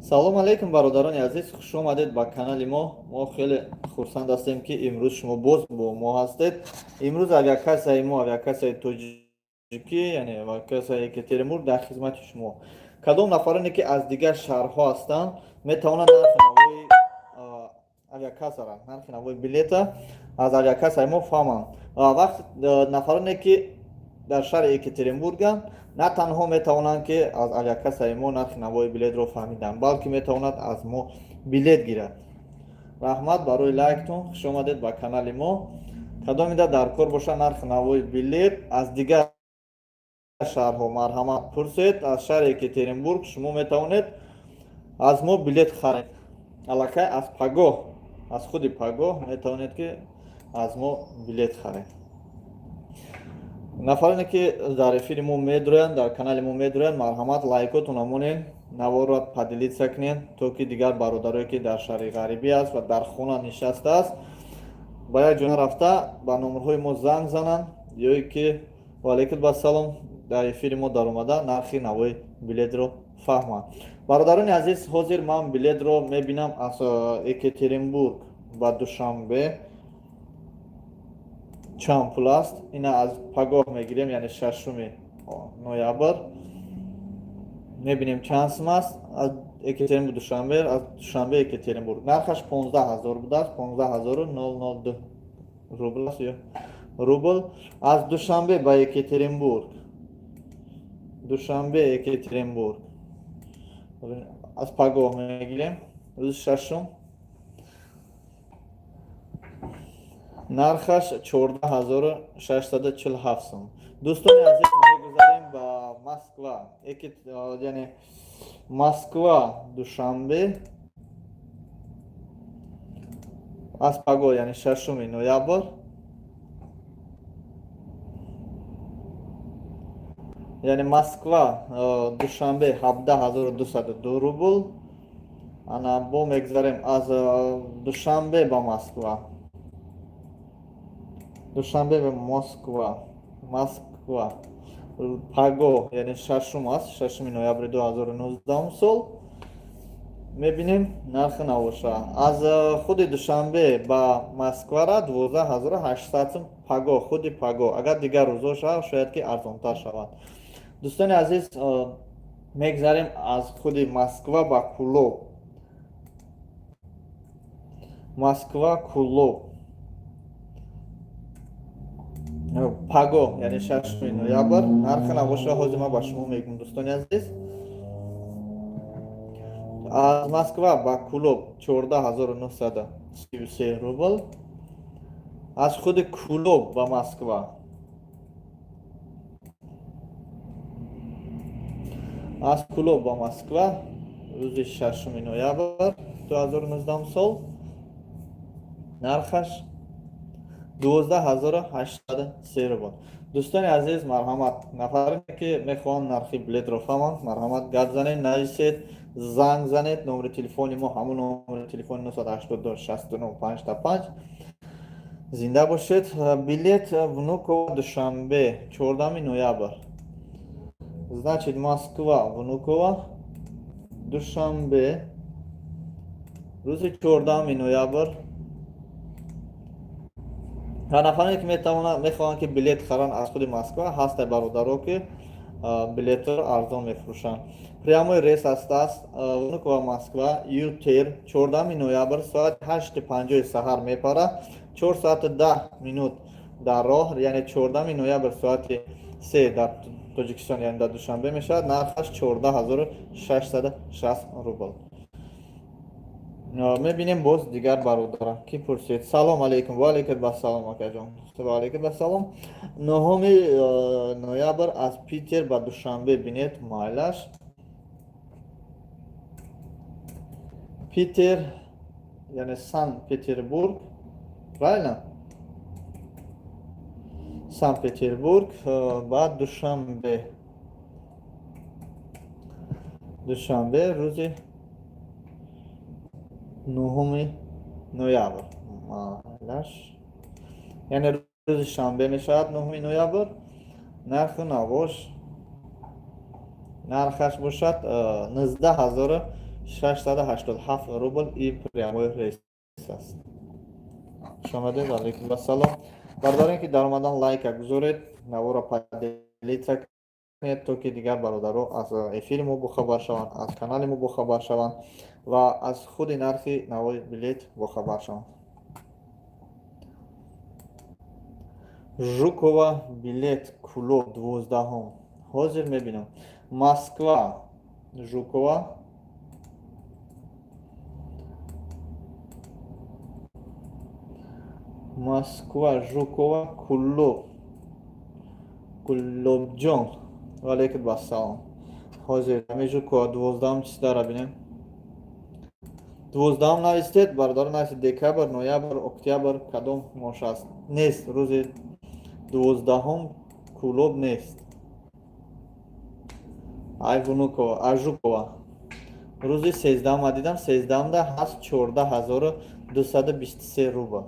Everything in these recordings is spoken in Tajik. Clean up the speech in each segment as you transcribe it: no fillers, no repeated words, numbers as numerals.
Салом алейкум, бародарони азиз, хуш омадед ба канали мо. Мо хеле хурсанд ҳастем, ки имрӯз шумо боз бо мо ҳастед. Имрӯз авиакассаи мо, авиакассаи тоҷикӣ, яъне авиакассаи Екатеринбург дар хизмати шумо. Кадом нафароне, ки аз дигар шаҳрҳо ҳастанд, метавонанд нархи навои авиакассара, нархи навои билета аз авиакассаи мо фаҳманд. Вақт нафароне, ки дар шаҳри Екатеринбурганд, на танҳо метавонанд, ки аз авиакассаи мо нархи навои билетро фаҳмиданд, балки метавонад аз мо билет гирад. Раҳмат барои лайктон, хуш омадед ба канали мо. Кадомида дар кор боша нархи навои билет аз дигар шаҳрҳо, марҳамат, пурсед. Аз шаҳри Екатеринбург шумо метавонед аз мо билет харед. Аллакай аз пагоҳ, аз худи пагоҳ метавонед, ки аз мо билет харед. Нафароне, ки дар эфири мо медроянд, дар канали мо медроянд, марҳамат, лайкотона монед, наворро поделиться кунед, то ки дигар бародарое, ки дар шаҳри ғарибӣ аст ва дар хона нишастааст, ба як ҷо нарафта, ба номерҳои мо занг зананд ё ки, ваалайкум ассалом, дар эфири мо даромада, нархи навои билетро фаҳманд. Бародарони азиз, ҳозир ман билетро мебинам аз Екатеринбург ба Душанбе чанд пул аст. Ина аз пагоҳ мегирем, яъне 6 ноябр. Мебинем, чанд сум аст аз Екатеринбург Душанбе, аз Душанбе Екатеринбург. Нархаш 15 000 будааст, 15 002 рубл аст ё рубл. Аз Душанбе ба Екатеринбург, Душанбе Екатеринбург, аз пагоҳ мегирем, рӯзи шашум, нархаш 14 647 сум. Дӯстони азиз, мегузарем ба Москва, яъне Москва Душанбе аз пагоҳ, яъне 6 ноябр, яъне Москва Душанбе 17 202 рубл. Ана бо мегузарем аз Душанбе ба Москва, Душанбе ба Москва, Москва пагоҳ, яъне шашум аст, 6 ноябри 2019 сол. Мебинем нархи навоша аз худи Душанбе ба Москвара 12 800 сум пагоҳ, худи пагоҳ. Агар дигар рӯзҳо шавад, шояд ки арзонтар шавад. Дӯстони азиз, мегзарем аз худи Москва ба Кулоб, Москва Кулоб пагоҳ, яъне 6 ноябр, нархи навоша ҳозир ман ба шумо мегӯм. Дӯстони азиз, аз Москва ба Кулоб 14 933 рубл. Аз худи Кулоб ба Москва, аз Кулоб ба Москва рӯзи 6 ноябр 2019 сол нархаш 12 803 рубл. Дӯстони азиз, марҳамат, нафаре, ки мехоҳанд нархи билетро фаҳманд, марҳамат, гап занед, нависед, занг занед. Номери телефони мо ҳамун номери телефони 982 69 55. Зинда бошед. Билет Внуково Душанбе 14 ноябр, значит, Москва Внуково Душанбе рӯзи 14 ноябр. Ва нафаре, ки метавонанд, мехоҳанд, ки билет харанд аз худи Москва, ҳастай бародаро, ки билетро арзон мефурӯшанд. Прямой рейс ҳастааст Внуково Москва ЮТэйр 14 ноябр соати 8:50 саҳар мепара, 4 соату 10 минут дар роҳ, яъне 14 ноябр соати 3 дар Тоҷикистон, яъне дар Душанбе мешавад. Нархаш 14 660 рубл. Мебинем боз дигар бародарам, ки пурсид. Салом алейкум. Ва алейкум ассалом, акаҷон, ва алейкум ассалом. 9 ноябр аз Питер ба Душанбе бинед, майлаш. Питер, яъне Санкт Петербург, правильно? Санкт Петербург ба Душанбе, Душанбе рӯзи 9 ноябр, майлаш, яъне рӯзи шанбе мешавад, 9 ноябр. Нарху навош, нархаш бошад 19. 687 рубл и прямой рейс аст. Хушомадед, алейкум ассалом. Бародаре, ки даромадан, лайка гузоред, навора поделиться кунед, то ки дигар бародаро аз эфири мо бохабар шаванд, аз канали мо бохабар шаванд ва аз худи нархи навои билет бохабар шаванд. Жукова, билет Кулоб 12-ум. Ҳозир мебинам. Москва, Жукова, Москва, Жукова, Кулоб. Кулобҷон, валейкум ассалом. Ҳозир ҳами Жукова 12-ум числара бинем. 12-ум навистед, бародар, навистед. Декабр, ноябр, октябр, кадом мош аст? Нест, рӯзи 12-ум Кулоб нест. Ай Внукова, а Жукова рӯзи 13-ма дидам, 13-да ҳаст, 14 223 рубл.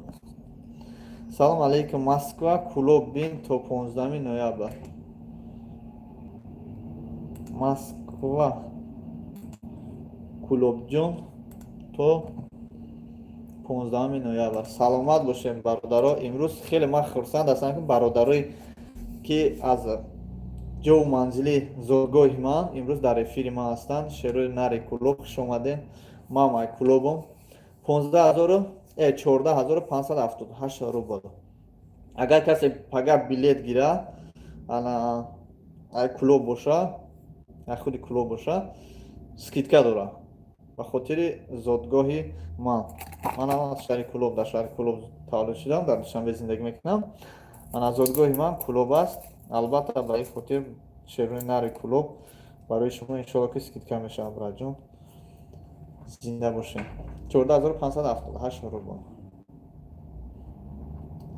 Салом алейкум, Москва, Кулоб бин то 15 ноябр. Москва, Кулобҷон, то 15 ноябр. Саломат бошем, бародаро. Имрӯз хеле ман хурсанд ҳастам, ки бародарое, ки аз ҷову манзили зодгоҳи ман имрӯз дар эфири ман ҳастанд. Шерои нари Кулоб, хуш омадем. Ман ай Кулобом. 15 ҳазору 14 578 рубл. Агар касе пага билет гирад, ана ай Кулоб боша, ай худи Кулоб боша, скидка дорад ба хотири зодгоҳи ман. Манам аз шаҳри Кулоб, дар шаҳри Кулоб таваллуд шудам, дар Душанбе зиндагӣ мекунам. Ана зодгоҳи ман Кулоб аст. Албатта, ба ин хотир, шерои нари Кулоб, барои шумо иншоалло, ки скидка мешавад. Братҷон, зинда бошем. 14 578 рубл.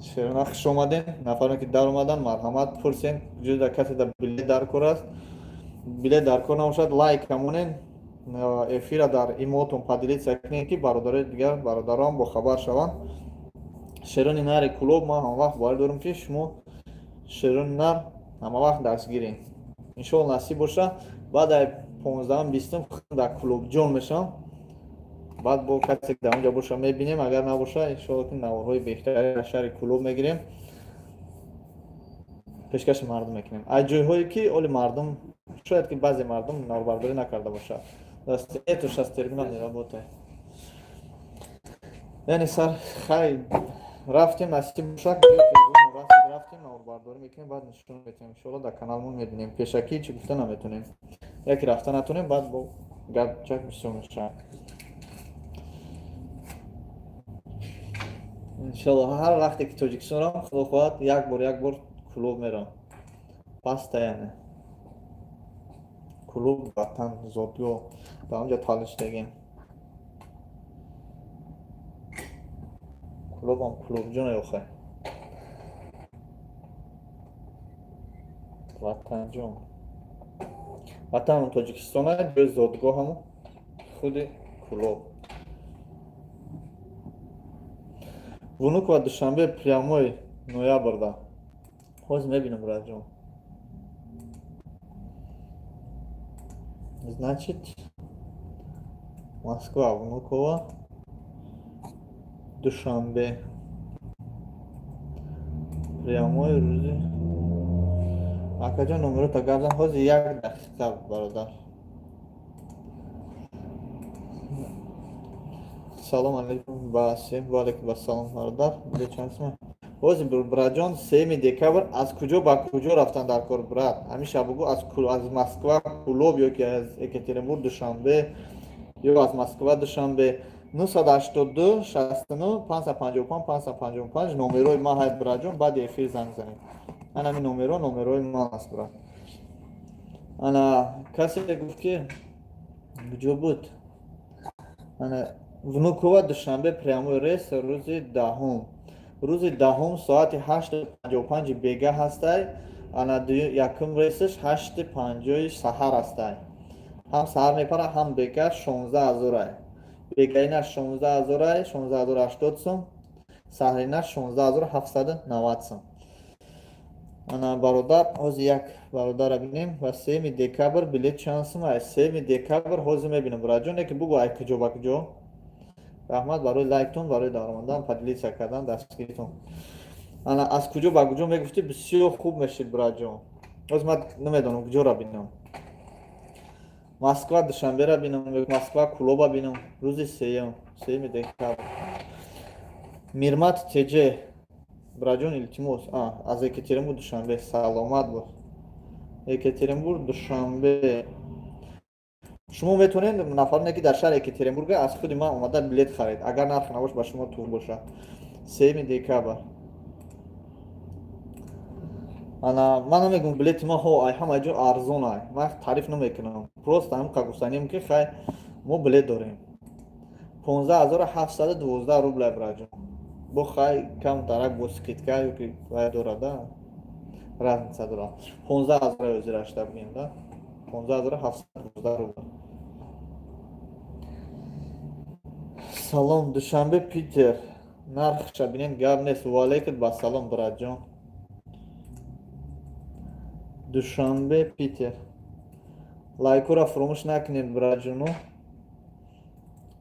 Шерона, хуш омадем. Нафаре, ки дар омадан, марҳамат, пурсен, ҷуда касе да билет дар кор аст. Билет дар кор набошад, лайк камонен, эфира дар имотон поделиться кунем, ки бародарои дигар бародарон бохабар шаванд. Шерони нари Кулоб, ман ҳамавақт боварӣ дорам, ки шумо шерони нар ҳамавақт дастгирем. Иншоалло, насиб боша, баъд ай 15-ум, 20-ум дар Кулобҷон мешавам. Баъд бо касе, ки дар онҷо боша, мебинем. Агар набоша, иншоалло, ки наворҳои беҳтари дар шаҳри Кулоб мегирем, пешкаши мардум мекунем, аз ҷойҳое, ки оли мардум, шояд ки баъзе мардум наворбардорӣ накарда бошад. Это сейчас терминал не работает. Яъне сар хай рафтем, насиб боша, рафтем, наворбардорӣ мекунем, баъд нишон метавем. Иншоалло, дар каналмон мебинем. Пешакӣ чӣ гуфта наметонем. Яке рафта натонем, баъд бо гапчак бисёр мешавад. Иншоалло, ҳар вақте ки Тоҷикистон равам, худо хоҳад, як бор, як бор Кулоб меравам постоянно. Кулоб ватан, зодгоҳ, дар онҷо таваллуд шудагем. Кулобам Кулобҷон охе, ватанҷон. Ватанам Тоҷикистон, ҷои зодгоҳам худи Кулоб. Внуково, Душанбе прямой ноябрда. Ҳозир мебинам, братҷон. Значит, Москва, Внуково, Душанбе прямой рӯзи. Акаҷон, номерота гап зан. Ҳозир, як дақиқа, бародар. Салом алейкум, ба ва алейкум ассалом, бародар. Чанд? Ҳозир, братҷон, 3 декабр аз куҷо ба куҷо рафтан дар кор, брат? Ҳамиша бугӯ: аз Москва Кулоб ё ки аз Екатеринбург Душанбе ё аз Москва Душанбе. 982 69 555 555 номерои ман ҳай, братҷон. Баъди эфир занг занед. Ана ҳамин номеро номерои ман аст, брат. Ана касе гуфт, ки куҷо буд? Ана Внуково, Душанбе прямой рейс рӯзи 10-ум. Рӯзи 10-ум соати 8:55 бега ҳастай. Ана якум рейсаш 8:50 саҳар ҳастай. Ҳам саҳар мепара, ҳам бега. 16 ҳазорай. Бегаина 16 ҳазорай, 16 080 сум, саҳрина 16 790 сум. Ана, бародар, ҳозир як бародарра бинем. Ва 3 декабр билет чанд сум? Ай 3 декабр ҳозир мебинам, бираҷон, яке бугӯ, ай куҷо ба куҷо. Раҳмат барои лайктон, барои даромадан, поделиться кардан, дастгиритон. Ана, аз куҷо ба куҷо мегуфтӣ, бисёр хуб мешид, бираҷон. Ҳозир ман намедонам, куҷора бинам. Москва Душанбера бинам, Москва Кулоба бинам, рӯзи сеюм, 3 декабр. Мирмат теҷе, бираҷон, илтимос, аз Екатеринбург Душанбе. Саломат бош. Екатеринбург Душанбе шумо метавонед, нафароне ки дар шаҳри Екатеринбурга, аз худи ман омада билет харед, агар нархи навош ба шумо туғ бошад. 3 декабр. Ана, ман намегӯм, билети ма ҳо ай ҳама ҷо арзон ай, ман таъриф намекунам, просто ҳам гуфтанем, ки хай, мо билет дорем. 15 712 рубля, бираҷон. Бо хай, камтарак бо скидка ёки вай дорада, разница дорад. 15 000 ҳозирашта бигем да, 15 712 рубля. Салом, Душанбе Питер нархша бинед, гап нест. Ваалейкум ба салом, бираҷон. Душанбе Питер, лайкура фуромӯш накунед, бираҷону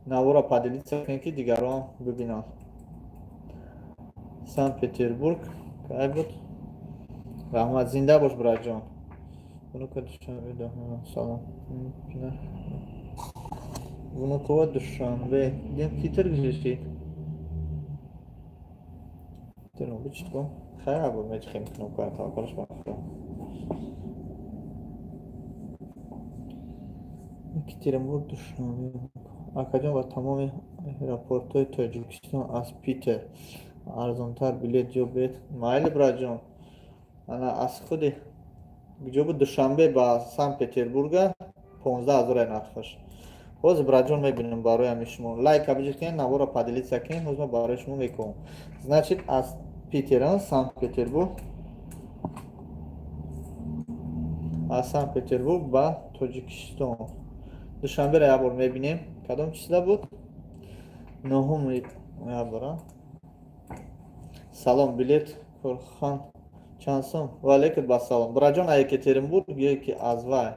навора поделиться кунед, ки дигарон бибинанд. Санкт Петербург кай буд? Раҳмат, зинда бош, бираҷон. Внуково Душанбе. Салом, Внуково Душанбе. Питер гузошти, питер. Хайр, мечхем кнопка, таваккалаш ба Худо. Екатеринбург Душанбе. Акаҷон, ба тамоми аэропортҳои Тоҷикистон аз Питер арзонтар билет ёбед. Майли, бираҷон. Ана, аз худи куҷо буд? Душанбе ба Санкт Петербурга 15 000 нархаш. Ҳозир, бираҷон, мебинем барои ҳами шумо. Лайка биҷикунед, навора поделиться кунед, ҳозир ман барои шумо мекунам. Значит, аз Питера Санкт Петербург, аз Санкт Петербург ба Тоҷикистон Душанберо як бор мебинем. Кадом числа буд? Нуҳум ноябра. Салом, билет Курхан чанд сум? Ваалейкум басалом, бираҷон. А Екатеринбург ё ки аз вай,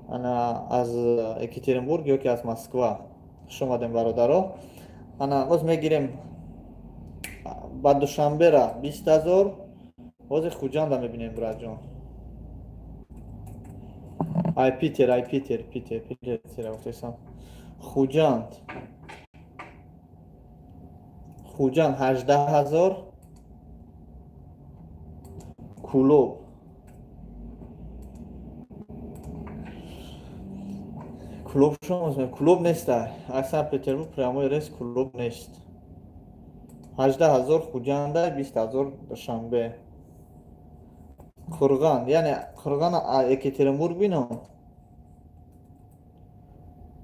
ана, аз Екатеринбург ё ки аз Москва? Хуш омадем, бародаро. Ана, боз мегирем ба Душанбера 20 000. Ҳозир Хуҷанда мебинем, бираҷон. Ай Питер, ай Питер, Питер, Питер гуфтесам. Хуҷанд, Хуҷанд 18 000. Кулоб, Кулоб шумо, Кулоб неста. Аз Санкт Петербург прямой рейс Кулоб нест. 18 000 Хуҷанда, 20 000 Душанбе. Қурған, яъне Қурған Екатеринбург бинам.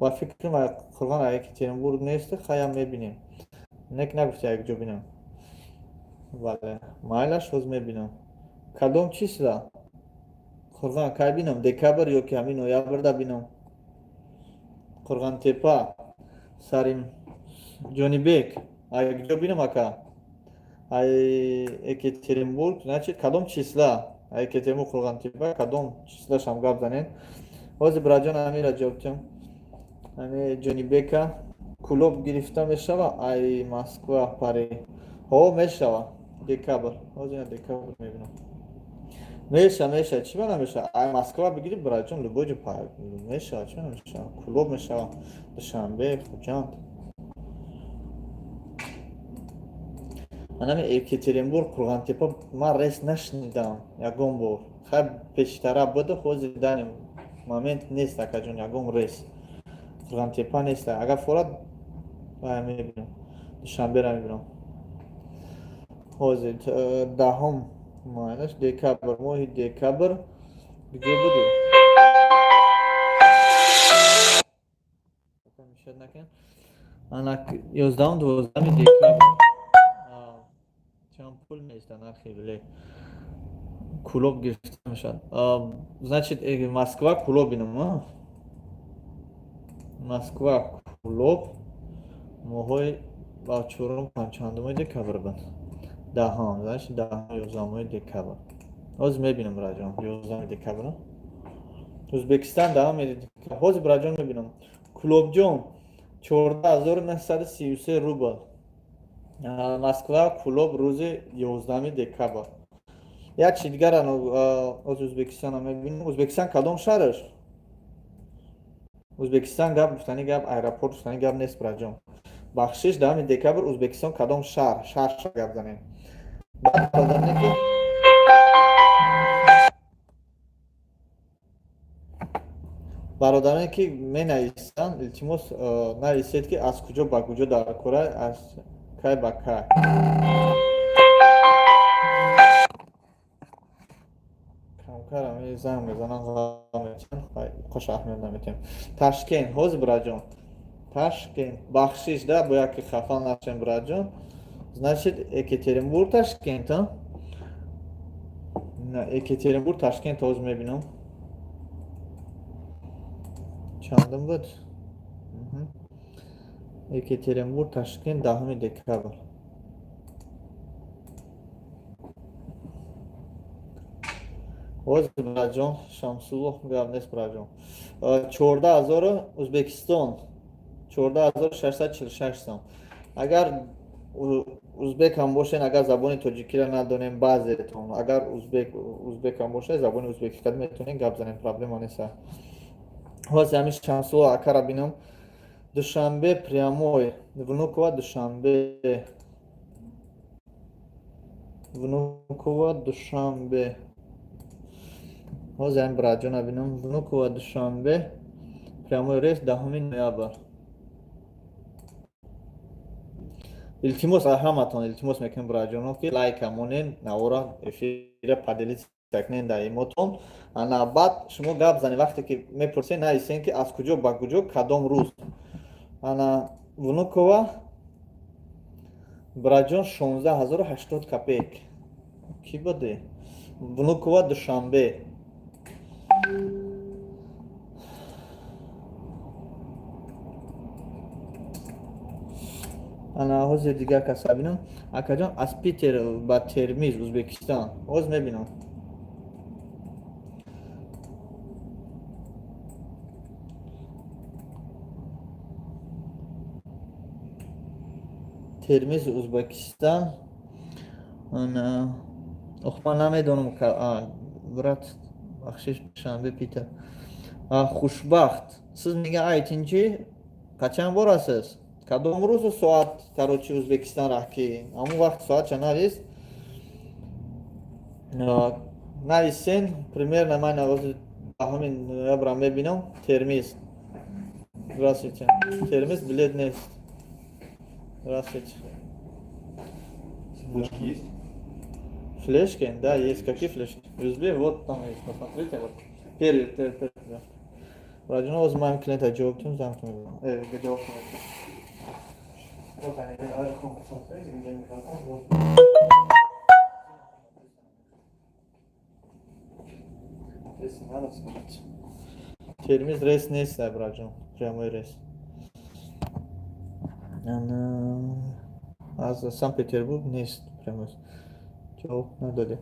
Ба фикрам, Қурған Екатеринбург нест, хаям мебинем. Нек нагуфти якҷо бинам. Бале, майлаш, ҳоз мебинам. Кадом числа? Қурған кай бинам? Декабр ё ки ҳамин ноябрда бинам? Қурғантепа, Сарим Ҷонибек, якҷо бинам, ака? Ай Екатеринбург, значит, кадом числа? Екатеринбург Қурғантепа кадом числашам гап занед. Ҳозир, бираҷон, амира ҷавоб тиҳам. Ами Ҷонибека. Кулоб гирифта мешава ай Москва пари? Ҳо, мешава. Декабр, ҳозир декабр мебинам. Меша, меша, чӣ ба намеша? Ай Москва бигири, бираҷон, любой ҷо мешава, чӣ намешава? Кулоб мешава, Душанбе, Хуҷанд. Анами Екатеринбург Қурғантепа ман рейс нашнидам ягон бор. Хай, пештара буда, ҳозир данный момент нест, акаҷон, ягон рейс Қурғантепа нест. Агар форад, вай мебинам, Душанбера мебинам. Ҳозир 10-ум майнаш декабр, моҳи декабр куҷо буду? Ана, 11-ум, 12 декабр чанд пул меиста нархи билет? Кулоб гирифта мешавад. Значит, Москва Кулоб бинам. Москва Кулоб моҳои ба чорум, панҷчандуми декабр буд. Даҳам, значит, даҳам, 11-уми декабр. Ҳозир мебинам, бираҷон, 11-уми декабр. Ӯзбекистон 10-уми декабр. Ҳозир, бираҷон, мебинам. Кӯлобҷон, 14 933 рубл. Москва, Кӯлоб, рӯзи 11-уми декабр. Як чи дигар, ҳозир Ӯзбекистона мебинам. Ӯзбекистон кадом шаҳраш? Ӯзбекистон гап гуфтани гап, аэропорт гуфтани гап нест, бираҷон. Бахшиш, 10-уми декабр, Ӯзбекистон кадом шаҳр? Шаҳр гап занем. Баъд бародарне ки бародароне ки менависанд, илтимос, нависед, ки аз куҷо ба куҷо дар кора, аз кай ба кай. Камкар ами занг мезананд, қош аҳамият наметиҳем. Ташкент, ҳозир, бираҷон, Ташкент. Бахшиш да, бояд ки хафа нашем, бираҷон. Значит, Екатеринбург, Ташкент, а? Екатеринбург, Ташкент, ҳозир мебинам, чандум буд. Екатеринбург, Ташкент, 10-уми декабр. Ҳозир, бираҷон. Шамсуллоҳ, гап нест, бираҷон. 14 0-у Ӯзбекистон 14 646 сом. Агар узбекам бошен, агар забони тоҷикиро надонем баъзетон, агар узбекам бошед, забони узбекӣ қад метавонем гап занем, проблема нест. Ҳозир ҳамин Шамсулло акара бинам. Душанбе прямой, Внуково, Душанбе, Внуково, Душанбе. Ҳозир ҳамин бираҷона бинам. Внуково, Душанбе, прямой рейс, 10-уми ноябр. Илтимос, ҳаматон илтимос мекунем, бираҷоно, ки лайка монен, навора, эфира поделиться кунен дар имотон. Ана баъд шумо гап занед. Вақте ки мепурсед, нависен, ки аз куҷо ба куҷо, кадом рӯз. Ана Внуково, бираҷон, 16 080 копеек. Кӣ буди? Внуково, Душанбе. Ана ҳозир дигар каса бинам. Акаҷон, аз Питер ба Термиз, Ӯзбекистон. Ҳозир мебинам. Термиз, Ӯзбекистон. Ана ох, ман намедонам, брат, бахшиш. Душанбе, Питер. Хушбахт, сиз мега aytingchi, qachon borasiz, кадом рӯзу соат? Короче, Ӯзбекистон раҳ ки ҳамон вақт соатша навис, нависен примерно. Ман ҳозир 10-уми ноябрам мебинам. Термиз, здравствуйте. Термиз билет нест. Здравствуйте. Флешки есть? Флешки? Да, есть. Какие флешки? USB? Вот там есть, посмотрите, вот первый, первый, первый, да. Браҷон, ҳозир ман клиента ҷавоб тим, занг ҷавоб. Вот они, посмотрите, где микрофон, вот. Если надо, скажите. Термиз рейс нест, браҷон, прямой рейс. Аз Санкт-Петербург нест прямой. Ҷавоб надодем.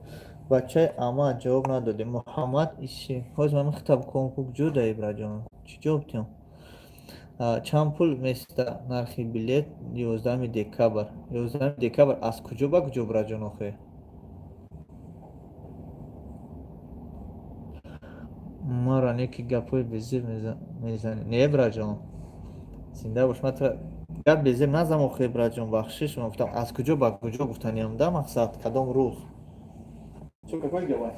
Бачаи ама, ҷавоб надодем. Муҳаммад Иси. Ҳозир ман хитаб кунам, куҷо даи, браҷон? Чӣ ҷавоб диҳам? Чанд пул места нархи билет 11 декабр? 11 декабр аз куҷо ба куҷо, браҷон, охе? Маро не ки гапҳои безеб мезанӣ. Не, браҷон, зинда бош. Ман гап безеб назам охе, браҷон, бахшиш. Ман гуфтам, аз куҷо ба куҷо гуфтаниам да, мақсад, кадом рӯз. Чё, какой гигабайт?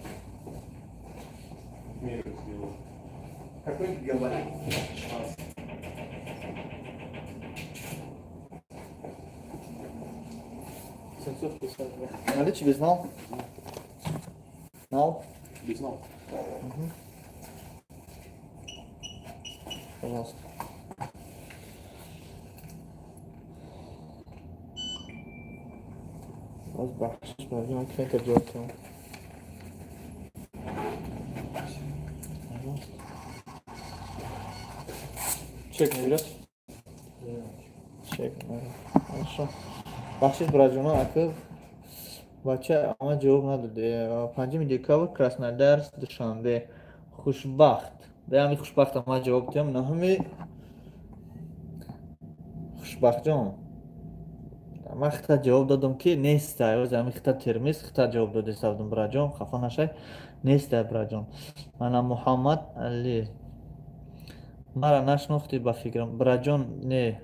Какой гигабайт? 16. 752. Наличие, безнал? Нал? Безнал. Угу. Пожалуйста. Боз бахшиш, баҷон, клиента ҷавоб кунам. Пожалуйста. Чек не берет? Чек не. Хорошо. Бахшиш, бираҷоно, ака. Бача, ама ҷавоб надоде. 5 декабр, Краснодар, Душанбе. Хушбахт. Ами Хушбахт, ама ҷавоб диҳам. Наҳуми, Хушбахтҷон, ман хита ҷавоб додам, ки нестай. Ози ами хита Термиз хита ҷавоб додистабудам. Бираҷон, хафа нашай, нестай, бираҷон. Мана Муҳаммад Али, мара нашнохтӣ ба фикрам, бираҷон? Не,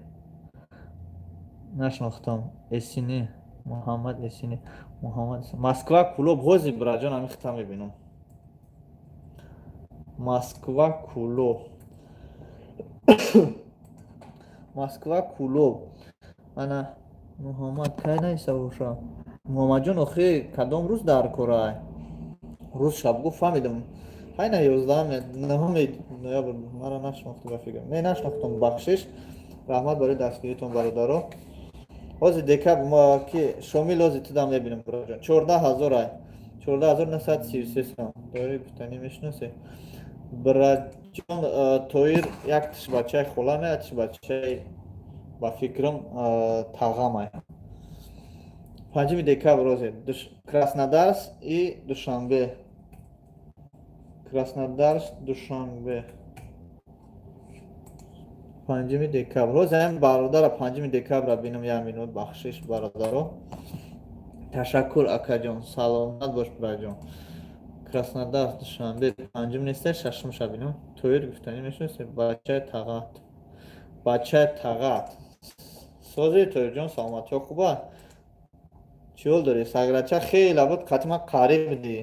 нашнохтам. Эсини Муҳаммад, Эсини Муҳаммад, Москва, Кулоб. Ҳози, бираҷон, ами хита мебинам. Москва, Кулоб, Москва, Кулоб. Ана Муҳаммад кай наиста боша? Муҳаммадҷон, охи кадом рӯз дар корай? Рӯз шаб гуфт, фаҳмидам. Ҳайна, 11-ни ноябр. Мара нашнохтӣ ба фикрам? Не, нашнохтам, бахшиш. Раҳмат барои дастгиритон, бародаро. Ҳози декабр ки Шомил, ҳози тудам мебинам, бираҷон. 14 000 ай, 14 933 сом. Дори гуфтанӣ мешиносе, бираҷон? Тоир як тиш бачаи холаме, як тиш бачаи, ба фикрам, тағамай. 5 декабр, розе Краснодарс и Душанбе, Краснодарс, Душанбе, 5 декабр. Ҳозир ҳам бародара 5 декабра бинам. Як минут, бахшиш, бародаро. Ташаккур, акаҷон, саломат бош, бираҷон. Краснодар, Душанбе, панҷум неста, шашум ша бинам. Тоир гуфтанӣ мешиноси? Бачаи тағат, бачаи тағат. Сози, Тоирҷон, саломатиҳо хуба? Чӣ ҳол дорӣ, саграча? Хеле буд, қатима қариб будӣ,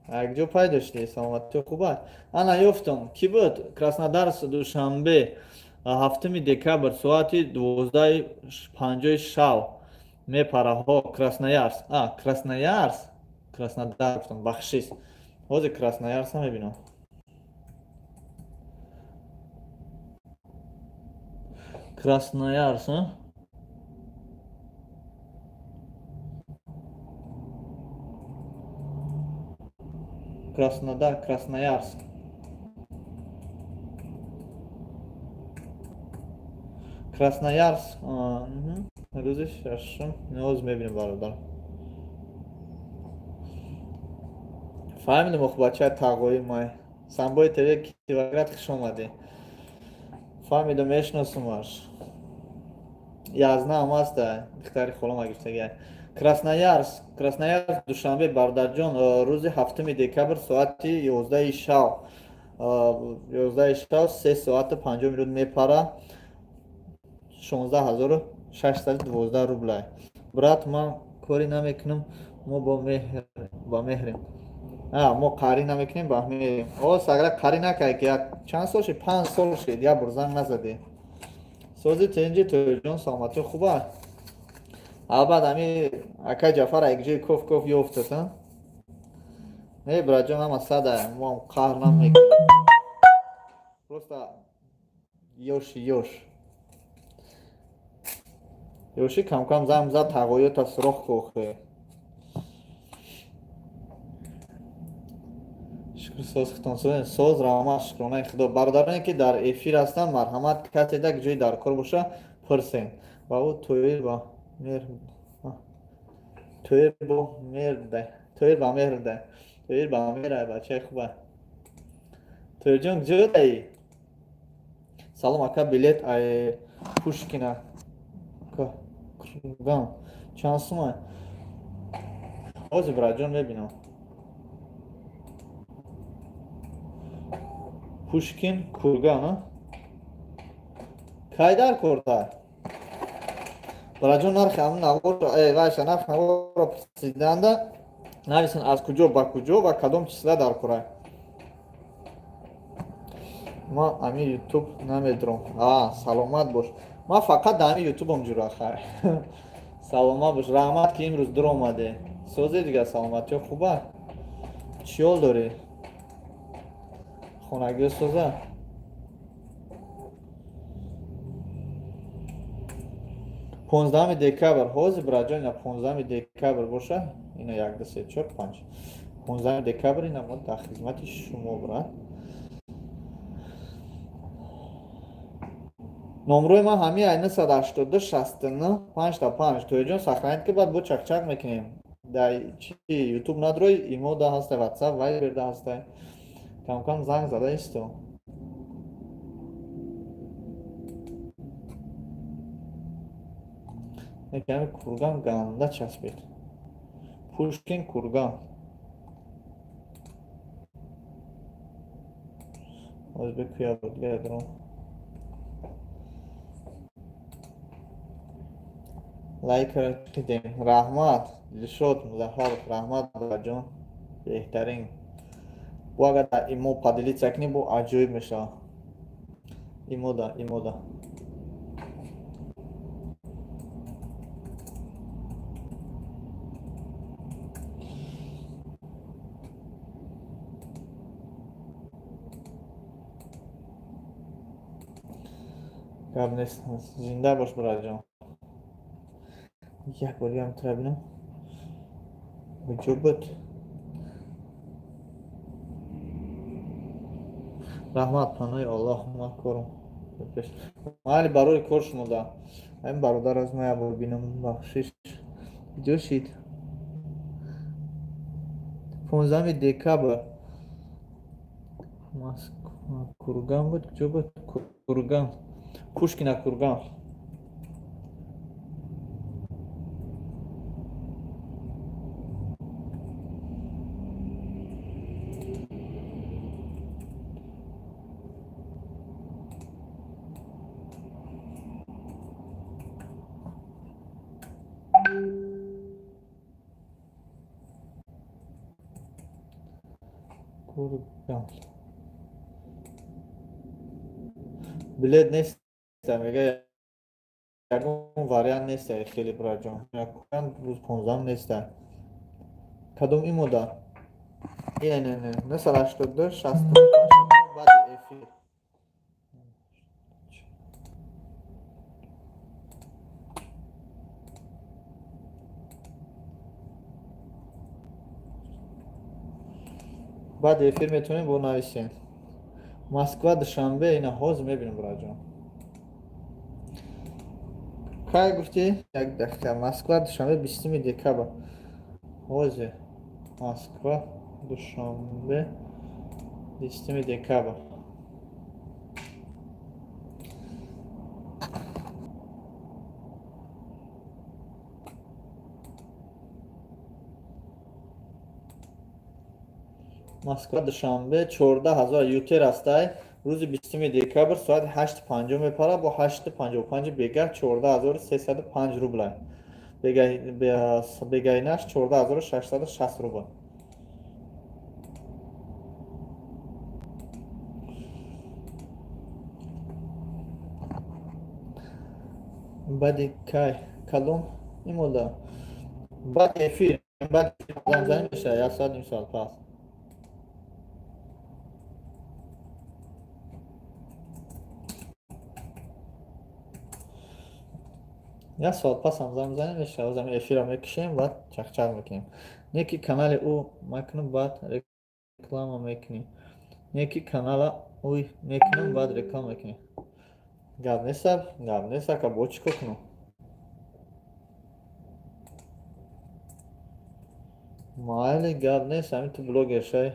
якҷо пайдо шудӣ. Саломатиҳо хуба? Ана, ёфтам. Кӣ буд? Краснодар, Душанбе, 7 декабр, соати 12:50 шав мепараҳо. Красноярск, а Красноярск, Краснодар гуфтам, бахшис. Ҳозир Красноярска мебинам. Красноярск, а? Краснодар, Красноярск. Красноярск, рӯзи шашум. Ҳозир мебинем, бародар. Фаҳмидем, ох, бачаи тағои май. Самбои ТВ Кировоград, хуш омадӣ. Фаҳмидам, мешиносумаш. Язнаам аста, духтари холама гирифтагиай. Красноярск, Красноярск, Душанбе, бародарҷон, рӯзи 7 декабр, соати 11-и шав, 11-и шав, 3 соату 50 минут мепара. 16 612 рублай. Брат, ман корӣ намекунам, мо бо меҳрем. Мо қарӣ намекунем, ба меҳрем. О, сагра, қарӣ накай, ки як чанд сол шид, 5 сол шид, як бор занг назадӣ. Сози, тинҷи, Тоирҷон, саломатӣ хуба? Албат, ами акай Ҷафар якҷои коф коф ёфтад, а? Не, браҷон, ҳама сада, моам қаҳр намекунем, просто ёши, ёш, ёши, камкам занг зад, тағоёта сурох кохе. Шукр, соз, хитон соз, раҳмат, шукронаи Худо. Бародароне, ки дар эфир ҳастанд, марҳамат, касе дар ҷои дар кор боша, пурсен. Ва ӯ Тоир ба мер, Тоир бо мерда, Тоир ба мерда, Тоир ба мера, бачаи хуба. Тоирҷон, куҷо даӣ? Салом, ака, билет ай Пушкина Курган чанд сума? Ҳозир, браҷон, мебинам. Пушкин, Курган кай дар корта, браҷон? Нархи ҳамн навор, вайша, нархи наворро пурсиданда нависен, аз куҷо ба куҷо ва кадом числа дар кора. Ман ами Ютуб намедурам. А, саломат бош. Ман фақат дар ами Ютубам ҷура. Хайр, саломат бош, раҳмат, ки имрӯз дур омадӣ. Созе, дигар саломатиҳо хуба? Чӣ ҳол дорӣ? Хонагиё соза? 15 декабр, ҳозир, браҷон, ина 15 декабр боша. Ина, як, ду, се, чор, панҷ, 15 декабр. Ина мо дар хизмати шумо, брат. Номрои ман ҳамин ай: 982 69 5 5. Тоиҷон, сохранить ки, баъд бо чақчақ мекунем. Дар чи Ютуб надрои, имо да ҳастай, Ватсап, Вайбер да ҳастай. Камкам занг зада исто. Неками Курган ганда часпид. Пушкин, Курган. Ҳозир бикӯя дигар. Лайк кардем. Раҳмат, Дилшод Музаффаров, раҳмат, бабаҷон. Беҳтарин. Бо агар дар имо поделиться кунӣ, бо аҷоиб мешавад. Имода, имода. Гап нест. Зинда бош, бираҷон. Як бор дигар метавонам бинам. Куҷо буд? Раҳмат, паноҳи Аллоҳ, ман корам. Майли, барои кор шумо да. Ҳамин бародар аз ма як бор бинам, бахшиш. Куҷо шид? 15 декабр. Москва, Курган буд, куҷо буд? Курган. Пушкина, Курган. Курган. Билет нест, мега, ягон вариант нест, хеле бираҷон. Курган рӯз 15 нест. Кадом имода? Ина, не, не, 982 65 баъди эфир. Баъди эфир метавонем бо нависем. Москва, Душанбе, ина ҳозир мебинам, бираҷон. Кай гуфтӣ? Як дақиқа. Москва, Душанбе, 20 декабр. Ҳозир. Москва, Душанбе, 20 декабр. Москва, Душанбе, 14 000 ЮТэйр ҳастай. Рӯзи 20 декабр соати 8:50 мепара, бо 8:55 бегаҳ 14 305 рубла. Бегаҳинаш 14 660 рубл. Баъди кай? Кадом имода? Баъди эфир, баъди занг мешавад, як соат, ним соат пас. Як соат пас ҳам занг мезанем, мешавад. Ҳозир эфирро мекушем, баъд чақчақ мекунем. Не ки канали ӯ макунам, баъд реклама мекунем. Не ки канала ӯй мекунам, баъд реклама мекунем. Гап неста, гап нест, ака, бо чӣ кор кунам? Майли, гап нест, ҳамин ту блогер шай.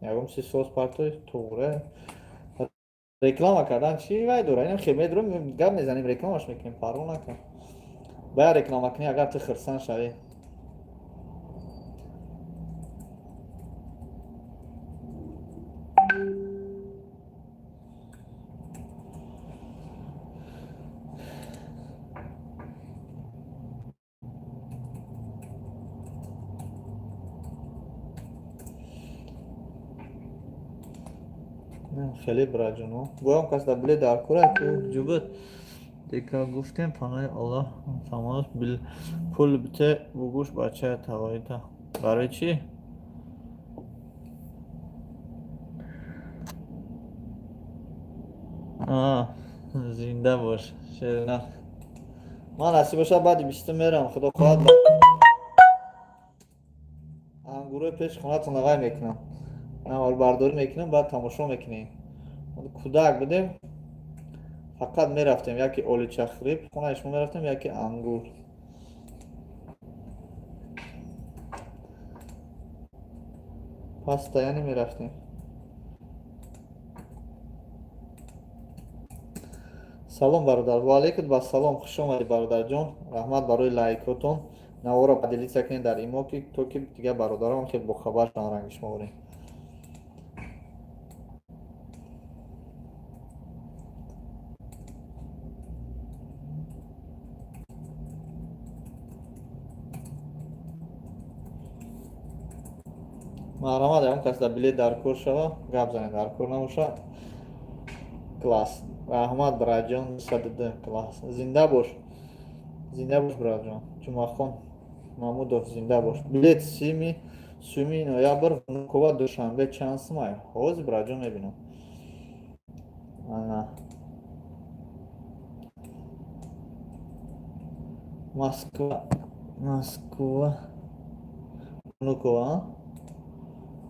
Ягон чиз соз партой, туғра. Реклама кардан чӣ вай дора? Инам хел медурам, гап мезанем, рекламаш мекунем, парво накун. Бояд реклама кунӣ, агар ту хирсан шавӣ. Хеле, бираҷоно. Боям кас дар билет дар кора ку ҷубут. Дека гуфтем, паноҳи Аллоҳ, самолёт пул бите, бугӯш бачая тавоита. Барои чӣ? Зинда бош, шерина. Ман насиб бошад, баъди 20 мерам, худо хоҳад, ангурои пеши хонатон вай мекунам. Наварбардорӣ мекунем, баъд тамошо мекунем. Кӯдак будем, фақат мерафтем яке оличахриб, хонаи шумо мерафтем, яке ангур. Паста, яъне мерафтем. Салом, бародар. Ва алейкум ассалом, хуш омадӣ, бародарҷон. Раҳмат барои лайкотон. Наворо поделиться кунед дар имо, ки то ки дигар бародарон хел бохабар шаванд, ранги шумо борем. Марҳамат, ягон кас дар билет дар кор шава, гап занед, дар кор набоша. Класс, раҳмат, браҷон, 102 класс. Зинда бош, зинда бош, браҷон. Ҷумъахон Мамудов, зинда бош. Билет 30-уми ноябр, Внукова, Душанбе чанд сумай? Ҳозир, браҷон, мебинам. Ана Москва, Внукова,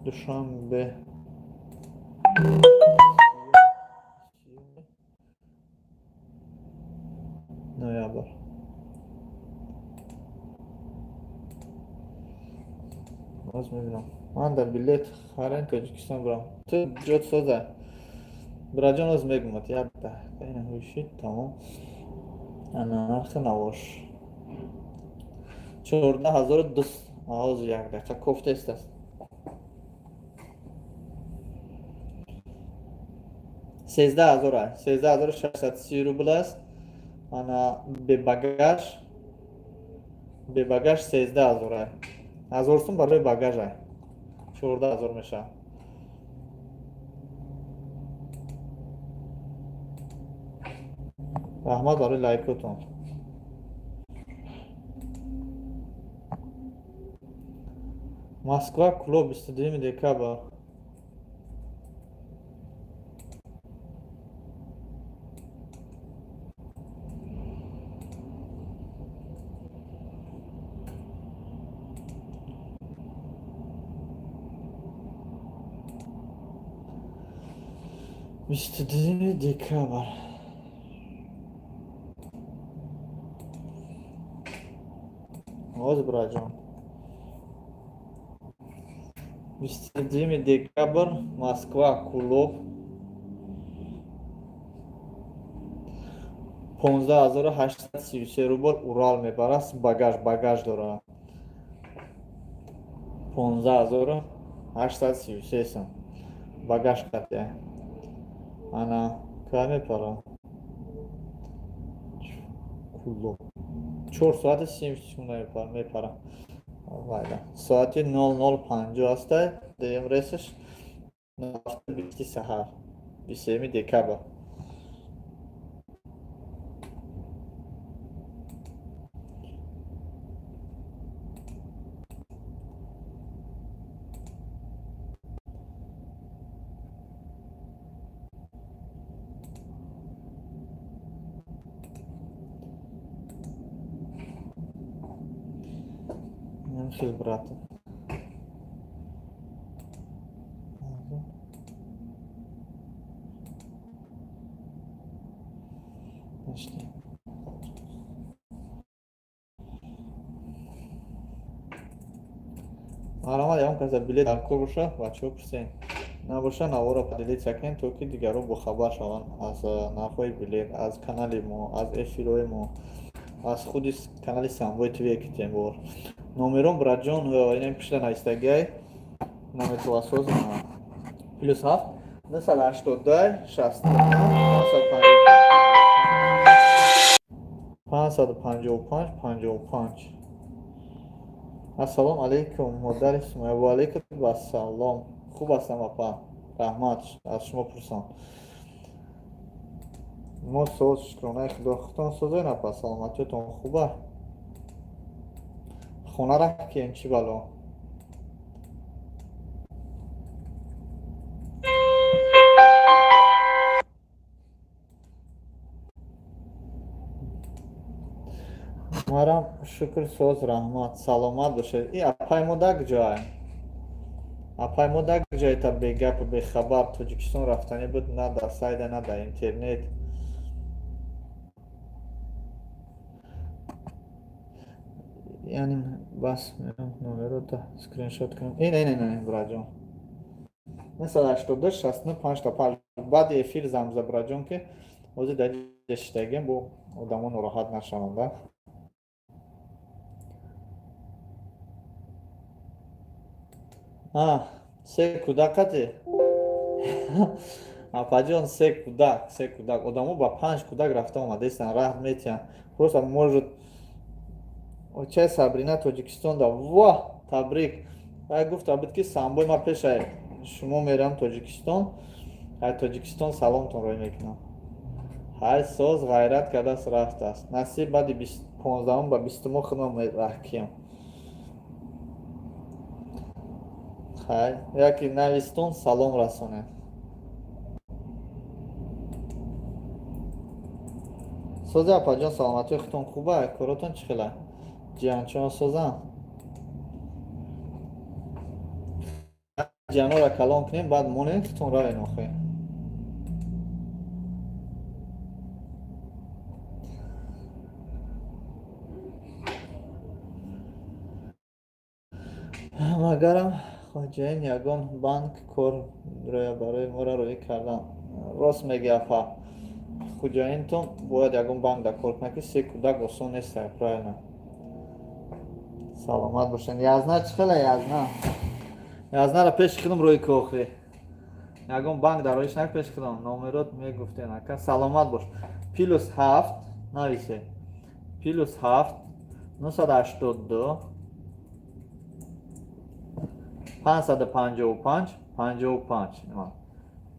Душанбе, ноябр. Боз мебинам. Ман дар билет харен Тоҷикистон бурам. Ту ҷот соза, бираҷон, оз мегумад. Як дақиқа, ина ҳушид, тамом. Ана нархи навош 14 200. Ҳозир, як дақиқа, кофтаист аст. 13 000, 13 630 рубл аст. Ана бебагаж, бебагаж 13 000, 1000 сум барои багажа, 14 000 мешавад. Раҳмат барои лайкотон. Москва, Кӯлоб, 22 декабр. 22 декабр. Ҳозир, бираҷон, 22 декабр, Москва, Кӯлоб, 15 833 рубл. Урал мебарад, багаж, багаж дорад. 15 833 сум багаж қатия. Ана кай мепарад? Кӯлоб, 4 соати 30 секунда мепарад. Вайда соати 00:50 аста. Дуюм рейсаш 20 саҳар, 23 декабр. Хел, брат. Нашли. Марҳамат, ягон каса билет дар кор боша, бачаҳо, пурсен. Набоша, наворо поделиться кунед, то ки дигарон бохабар шаванд аз нархҳои билет, аз канали мо, аз эфирҳои мо, аз худи канали Самбои ТВ Екатеринбург. Номерон, братҷон, ина пишта навистагиай, наметавассоз: +7 982 69 555 55. Ассалому алайкум, модари Сумая. Ва алайкум ассалом. Хуб ҳастам, апа, раҳмат, аз шумо пурсам. Мо соз, шукронаи Худо. Худтон созен, апа? Саломатиётон хуба? Хона рафтем, чӣ бало? Марам шукр, соз, раҳмат, саломат бошед. И апай мо дар куҷоай? Апай мо дар куҷое? Та бегапу бехабар Тоҷикистон рафтанӣ буд, на дар сайда, на дар интернет. Яъне бас, номерота скриншот кунам. Ина, ина, ина, браҷон. 982 69 5 5. Баъди эфир замза, браҷон, ки ҳозир дар ҷа шиштагием, бо одамо нороҳат нашаванда. Се кӯдакати, апаҷон, се кӯдак, се кӯдак. Одамо ба панҷ кӯдак рафта омадестан, раҳм метиҳанд. Просто может очаи Сабрина Тоҷикистонда. Во, табрик! Вай гуфта буд, ки самбои ма пешай шумо мерам Тоҷикистон, ай Тоҷикистон саломтон рой мекунам. Ҳай, соз ғайрат кардааст, рафтааст. Насиб, баъди 15-ум ба 20-умо худам раҳкиям. Хай, яке навистон, салом расонед. Сози, апаҷон, саломатии худтон хуба? Коротон чӣ хела? Ҷиянчон созанд? Ҷиянора калон кунем, баъд монед, худтон равен охе. Магарам хоҷаин ягон банк кор роя барои моро роӣ кардан. Рост меги, апа, хуҷаинтон бояд ягон банк дар кор кунад, ки се кӯдак осон нест, правильно. Саломат бошед. Язна чӣ хела? Язна, язнара пеши худам рӯи кохӣ, ягон банк дар роиш нак, пеши худам номерот мегуфтен, ака. Саломат бош. +7 нависе: +7 982 555 55.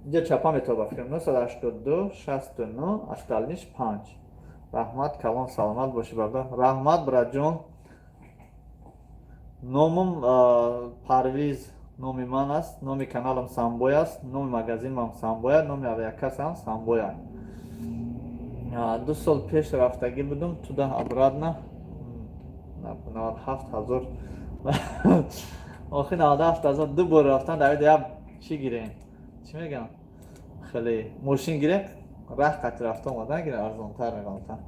Инҷа чапа метоба фикрм: 982 69, остальныйш 5. Раҳмат калон, саломат бошӣ, бародар. Раҳмат, братҷон. Номам Парвиз, номи ман аст, номи каналам Самбой аст, номи магазинам Самбоя, номи авиакассам Самбоя. 2 сол пеш рафтагӣ будум туда, обратно 97 000. Охи, 97 000 ду бор рафтан. Давид, як чӣ гирем, чӣ мегам, хеле мошин гирем, раҳ қати рафта омадан гирем, арзонтар меғалтам.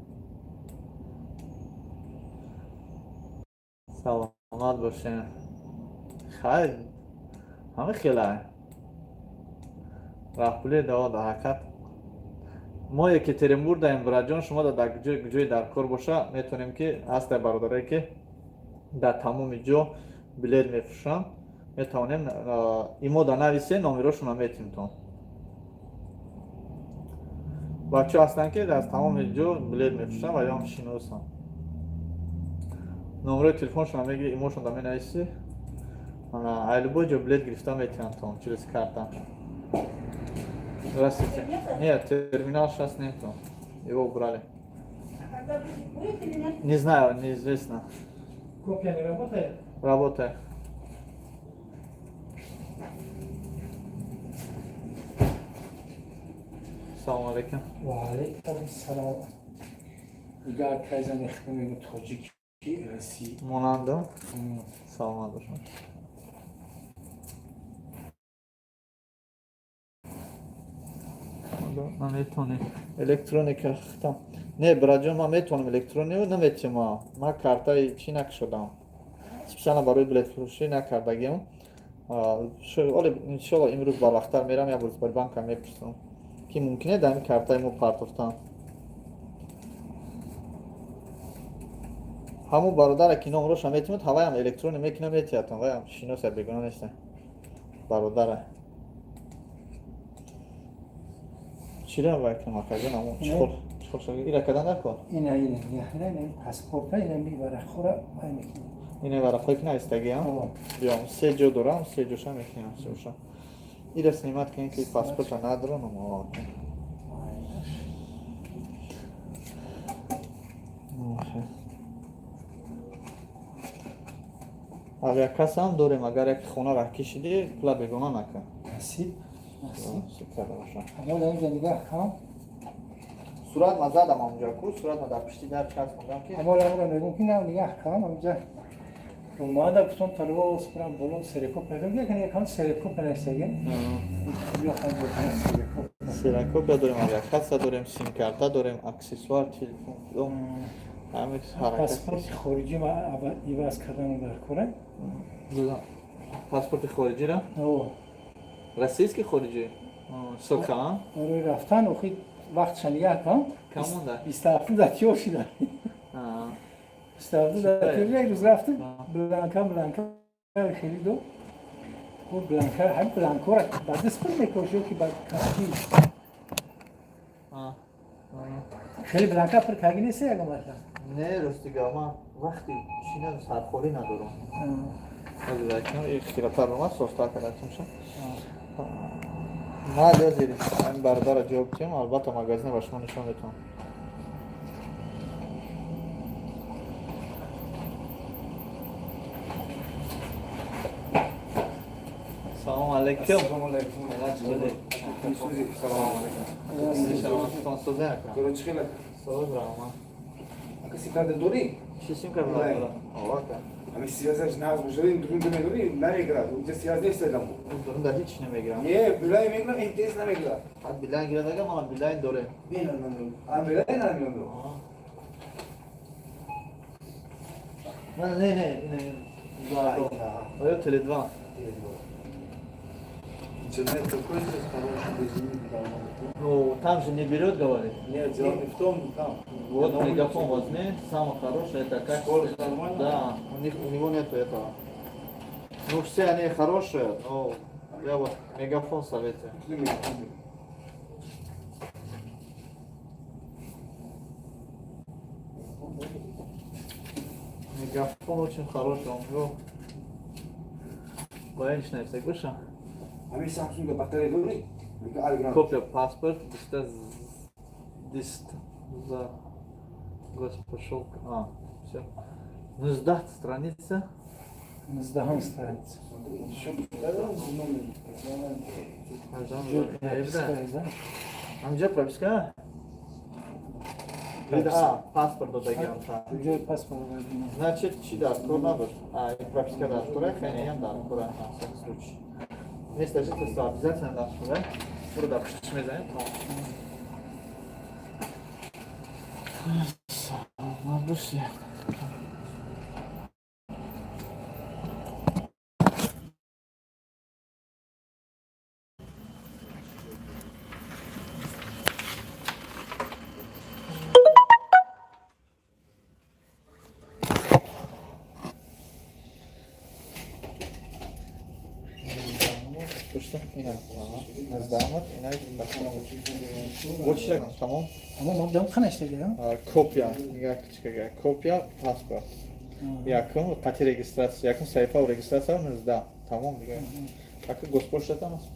Саломат бошем. Хайр, ҳама хела раҳпули даво. Дар ҳақиқат мо Екатеринбург даем, браҷон. Шумо дар ҷои дар кор боша, метавонем, ки ҳастай бародарое, ки дар тамоми ҷо билет мефурӯшанд, метавонем имода нависе, номерошонро метимтон. Бачаҳо ҳастанд, ки аз тамоми ҷо билет мефурӯшанд ва ём шиносанд. Номерои телефоншонро мегири, имошонда менависӣ, ай любой ҷо билет гирифта метиҳанд через карта. Здравствуйте. Нет, терминал сейчас нету. Его убрали. А когда будет, будет или нет? Не знаю, неизвестно. Копия не работает? Работает. Салом алейкум. Ва алейкум салом. Дигар кайза мехонем, тоҷики Россия. Монандам. Саломат бошед. Наметонем электроника хитам. Не, браҷон, ман метавонам электронио наметима. Ман картаи чӣ накушодам, специально барои билетфурӯшӣ накардагиам. Оле, иншолло, имрӯз барвақттар мерам, як рӯз бари банка мепурсам, ки мумкине дар ин картаи мо партофтан. Ҳамун бародаре, ки номроша метимад, ҳаваям электрони мекуна, метиҳатам. Ваям шиноса, бегуна неста бародара. Чира вай кунам, акаҷон? Амон чиқор чиқор шуд? Ира кардан накун. Ина, ина, ина, ина паспорта, ина ми варақҳоро вай мекунем. Ина варақҳое ки навистагиам? Биём, се ҷо дорам, се ҷоша мекунам, сеоша. Ира снимать кунем, ки паспорта надорам. Майнаш. Авиакассаам дорем, агар яки хона раҳ кишидӣ, пула бегона накун. Насиб, насиб. Карда бошам. Ама дар инҷа нигоҳ кун. Сурат ма задам онҷа ку, сурат ма дар пишти дар часпондам, ки Ама ламро мегӯм, ки на, нигоҳ кун, онҷа омада гуфтам, талиба спрам боло ксерокопия кун, якам ксерокопия нависагем. Биё хан ксерокопия. Ксерокопия дорем, авиакасса дорем, симкарта дорем, аксессуар, телефон, ҳамин ҳаракат. Паспорти хориҷӣ ма иваз кардан дар кора. Паспорти хориҷиро? О. Российский, хориҷӣ? Сока? Барои рафтан охи вақтша нигаҳ кун. Кам монда? 27 да тиёр шуда. 27 да тиёр, як рӯз рафтем, бланка хеле ду. Гуфт, бланка, ҳам бланкора ба даст пур мекоши ки ба кафи. Хеле бланка пур карги нест ягон вақта? Не, рости гап, ман вақти чина сархорӣ надорам. Хиратар омад, софтар кардатимша. Ман язир ин бародарро ҷавоб диҳам, албатта магазина ба шумо нишон метавонам. Салому алейкум. Салому алейкум. Салому алейкум. Созем. Соз раҳмат. Ака, сим-карта дорӣ? Чӣ сим-карта дорам? Овака. Ами связаш нағз бошад, дурун намедорӣ, намегирад. Унҷа связь нест дамо. Дурун да ҳеч намегирам. Не, Билайн мегирам, МТС намегирад. Ҳад Билайн гирад, ага мана Билайн дорем. Не, не, не. А Билайн намегирам. Не, не, не, не. Оё Теле2. Интернет такой здесь хороший, без них давно. Ну, там же не берет, говорит. Нет, дело не в том, там. Вот Мегафон возьми, самое хорошее, это качество. Скорость нормально? Да, у него нету этого. Ну, все они хорошие, но я вот Мегафон советую. Мегафон очень хороший, он его военный, слышишь? Ами Samsung батарея дорӣ? Копия паспорт, дист за госпошел. А, все. Ну, сдать страница. 19-ҳам страница. Амҷа прописка? А, паспорт додагиам. Ҷои паспорт додагиам. Значит, чи дар кор набошт? А, прописка дар кора, хеле дар кора, на всякий случай. Место жительства обязательно дар кора. Буро дар пуштиш мезанем, тамом. Набоши. Тамом. Тамом, дам қанаштага? Копия, нигоҳ, копия паспорт. Якум қати регистрация, якум саҳифа регистрация 19. Тамом дига. Ака госпошта там аст.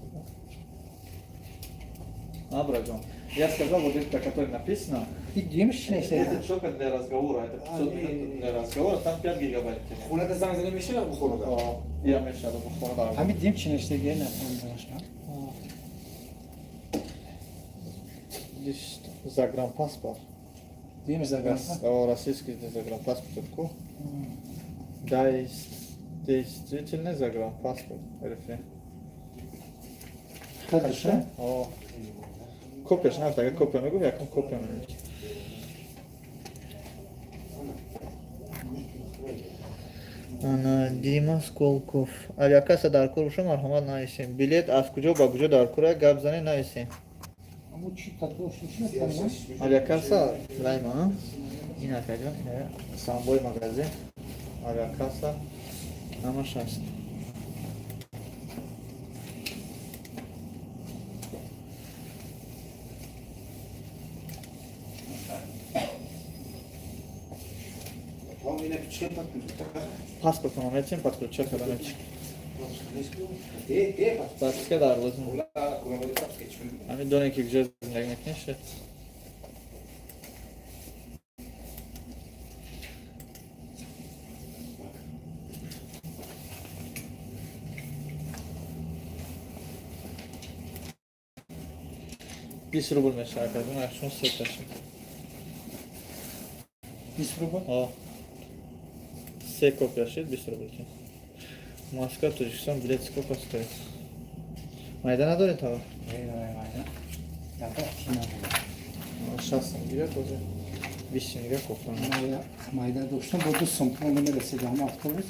А, браҷон. Я сказал, вот это, который написано. Это только для разговора, это 500 минут для разговора, там 5 гигабайт. Хуната занг зада мешава бухорада? Я мешава бухорада. Ҳамин дим чи наштага, нафаҳмидам. Загранпаспорт. Дим загранпаспорт. Российский загранпаспорт. Да, действительно загранпаспорт. РФ. Хорошо. Копияш нафт, агар копия мегуфт, якум копия мегуфт. Ана Дима Сколков. Авиакасса дар кор боша, марҳамат, нависем. Билет аз куҷо ба куҷо дар кора, гап зане, нависем. Авиакасса лайма, ин акаҷон, ин самбои магазин. Авиакасса ҳамаш аст. Паспортро метем, подключать карда метем. Прописка дар лозим. Ҳамин доне ки куҷо зиндагӣ мекунӣ шуд. 20 рубл мешавад, акаҷон, акшун сета шуд. 20 рубл? О. Се копия шуд, 20 рубл. Москва, Тоҷикистон, билет сколько стоит? Майда надоред товар? Майда. 60 сом гирад, ҳозир 20 мига кофта. Майда доштам, бо 2 сом пул намерасид ҳама автобус.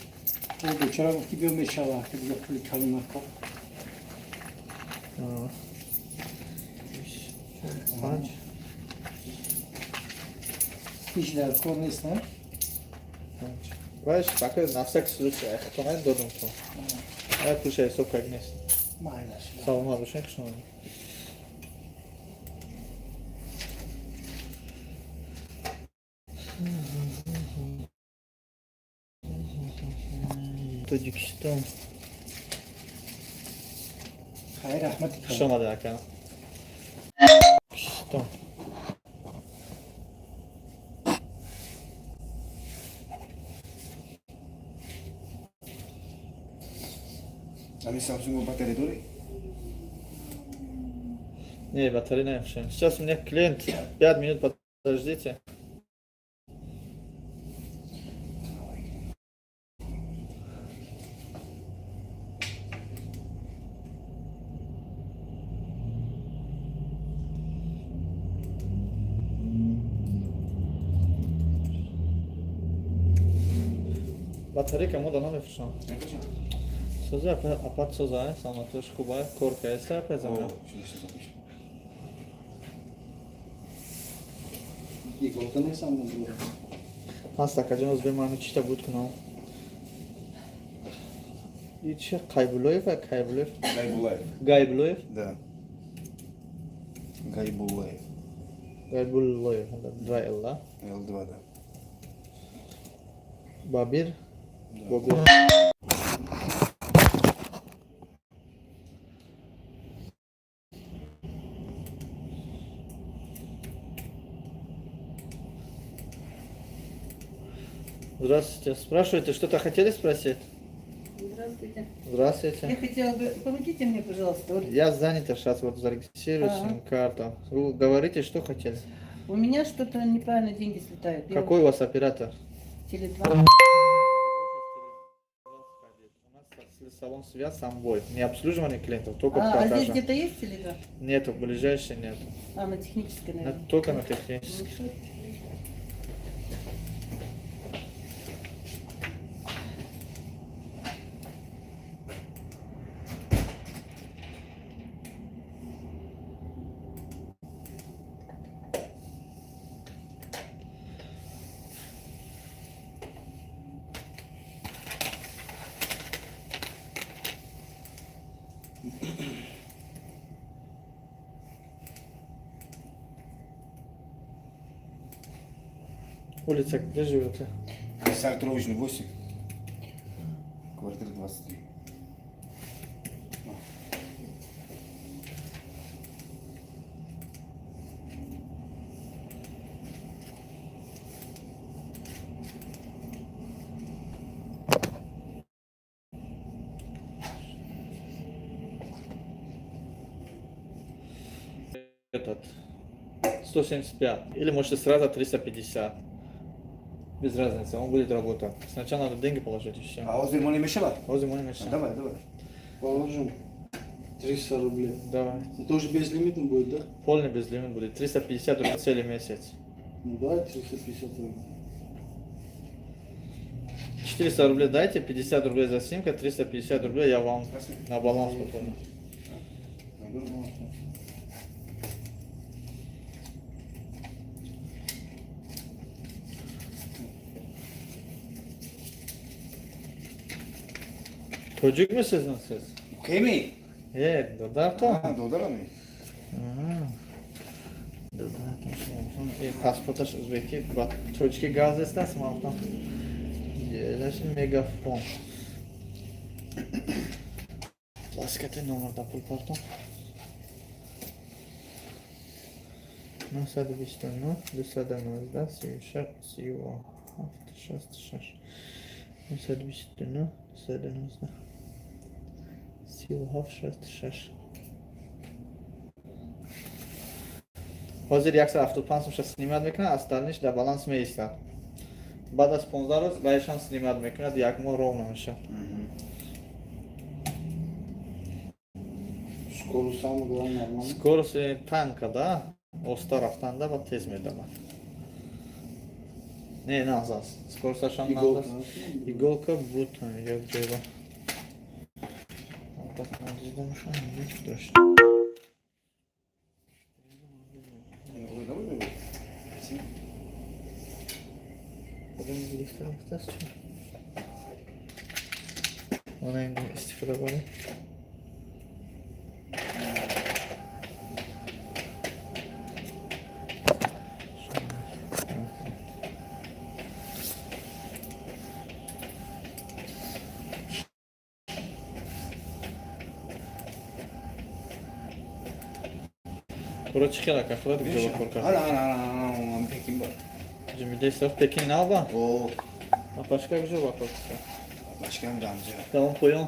О, бечора гуфт ки биё, мешава, ки дига пули калон накор. Панҷ. Ҳеҷ дар кор нест, на? Панҷ. Вайш, пока на всякий случай, хатонай додум то. Я пулша ҳисоб как нест. Майлаш. Саломат бошед, хуш омадед. Тоҷикистон. Хайр, раҳмати. Хуш омадед, ака. Тоҷикистон. Ами Samsung батарея дори? Не, батарея не. Сейчас у меня клиент. 5 минут подождите. Батарейка мода намефурӯшам. Соза апат соза, саломатиаш хуба, кор каеста пезам. Иголка нестам надора. Ҳаст, акаҷон, оз бемаъни чита буд кунам. И чи Қайбулоев а Кайбулоев? Гайбулаев. Гайбулоев? Да. Гайбулаев. Гайбуллоев, два Л, да? Л2, да. Бабир? Да. Бобир. Здравствуйте. Спрашивайте, что-то хотели спросить? Здравствуйте. Здравствуйте. Я хотела бы, помогите мне, пожалуйста. Вот Я занята сейчас, вот зарегистрирую сим-карту. Вы говорите, что хотели. у меня что-то неправильно деньги слетают. Я Какой у вас оператор? вот Теле2. У нас салон связь Самбой. Не обслуживание клиентов, только А здесь продажа. где-то есть Теле2? Нету, ближайший нету. А, на технической, наверное. Только на технической. Ну, всё. Улица, где живете? Исаак Троичный, 8. Квартира 23. Этот 175. Или можете сразу 350. Без разницы, он будет работать. Сначала надо деньги положить и все. А ҳозир монӣ мешавад? Ҳозир монӣ меша. Давай, давай. Положим 300 рублей. Давай. Это уже безлимитный будет, да? Полный безлимит будет. 350 рублей целый месяц. Ну давай 350 рублей. 400 рублей дайте, 50 рублей за симка, 350 рублей я вам на баланс пополню. Найду. Тоҷик мисиз сиз? Кеми? Е, додарто? А, додарами. Паспорташ узбеки, ба тоҷики газ естас, ман гуфтам. Елаш мегафон. Пласкати номер да пул партон. 929, 219, 36, 37, 66. 929, 219, 37, 66. Ҳозир 175 сумша снимать мекунад, остальныйш дар баланс меистад. Баъд аз 15 рӯз баъдашам снимать мекунад, як моҳ ровно мешавад. Скорость самое главное нормально. Скорость танка, да, оста рафтанда ва тез медавад. Не, нағз аст. Скоросташам нағз Иголка. аст. Иголка буд як ҷойба. Дошт. Она истифода барем. Куро чӣ хел ака, худат куҷо ба кор кард? Ана, ана, ана, ана, Пекин ба. Ҷумидесов Пекин наба? О. Апашка куҷо ба кор кард? Апашкам дамҷа. Давом поён.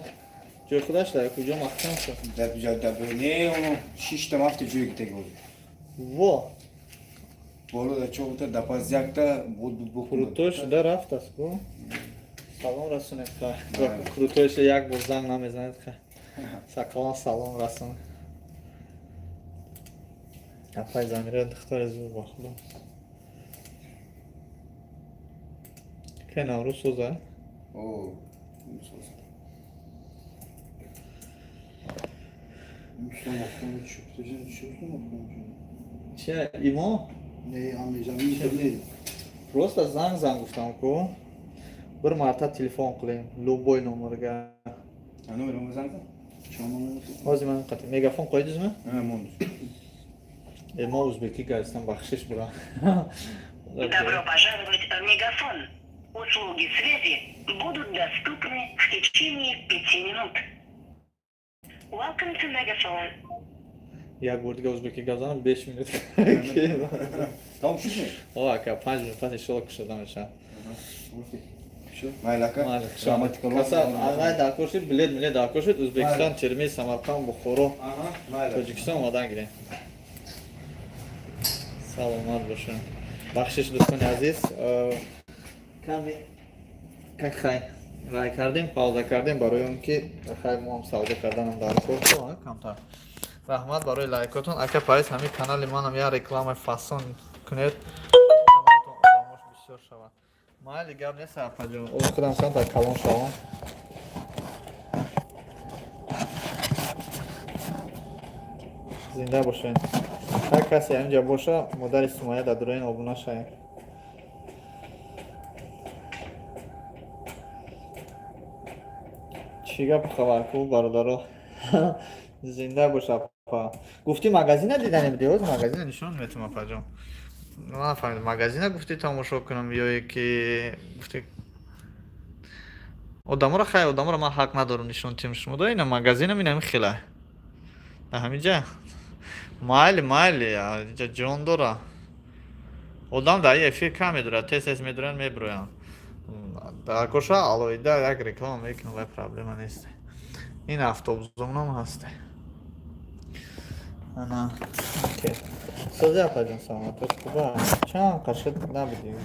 Ҷои худаш дар куҷо маҳкам шуд? Дар куҷо дар не, оно шиштам ҳафта ҷои гитаги буд. Во. Боло дар чорта, дар пас якта буд буд буд. Крутой шуда рафтаст ку. Салом расонед ха. Крутой шуда як бор занг намезанед ха. Сақалон салом расонед. Апай Замира духтари зур, ба худо. Ке Наврӯз соза? О, соз. Че, имо? Не, ами замин не. Просто занг гуфтам ку. Bir marta телефон қилем, любой номерга. А номер занг? Ҳозир ман қати мегафон қойдизми? А, монд. Э, мо узбекӣ гастам, бахшиш бура. Добро пожаловать в Мегафон. Услуги связи будут доступны в течение 5 минут. Welcome to Megaphone. Як бор дига узбекӣ гап занам, 5 минут. Тамом шудми? О, ака, 5 минут пас иншолло кушода мешавад. Майли, ака. Раҳмати калон. Каса даркор шуд, билет милет даркор шуд, Узбекистон, Термиз, Самарқанд, Бухоро, Тоҷикистон омадан гирем. Саломат бошед. Бахшиш, дӯстони азиз, каме как хай рай кардем, пауза кардем барои он ки хай мо ҳам савдо карданам дар кор, камтар. Раҳмат барои лайкотон. Ака Париз, ҳамин канали манам як рекламаи фасон кунед, одамош бисёр шавад. Майли, гап нест, апаҷон, оз худам камтар калон шавам. Зинда бошед. Ҳар касе ҳаминҷа боша, модари Сумая дар дуроин обуна шавем. Чӣ гапу хабар ку, бародаро? Зинда бош, апа. Гуфтӣ магазина дидане будӣ, ҳоз магазина нишон метум, апаҷон. Ман нафаҳмидам, магазина гуфтӣ тамошо кунам ё ки гуфтӣ одаморо? Хай, одаморо ман ҳақ надорам нишон тим шумо да. Ина магазинам, ина хела ҳаминҷа. Майли, майли, инҷа ҷон дора. Одам дар эфир кам медорад, тез тез медоранд, мебироянд. Дар коша алоҳида як реклама мекунам, вай проблема нест. Ин автобусонам ҳаст. Ана сози, апаҷон, саломатош хуба? Чанд қашид набудӣ,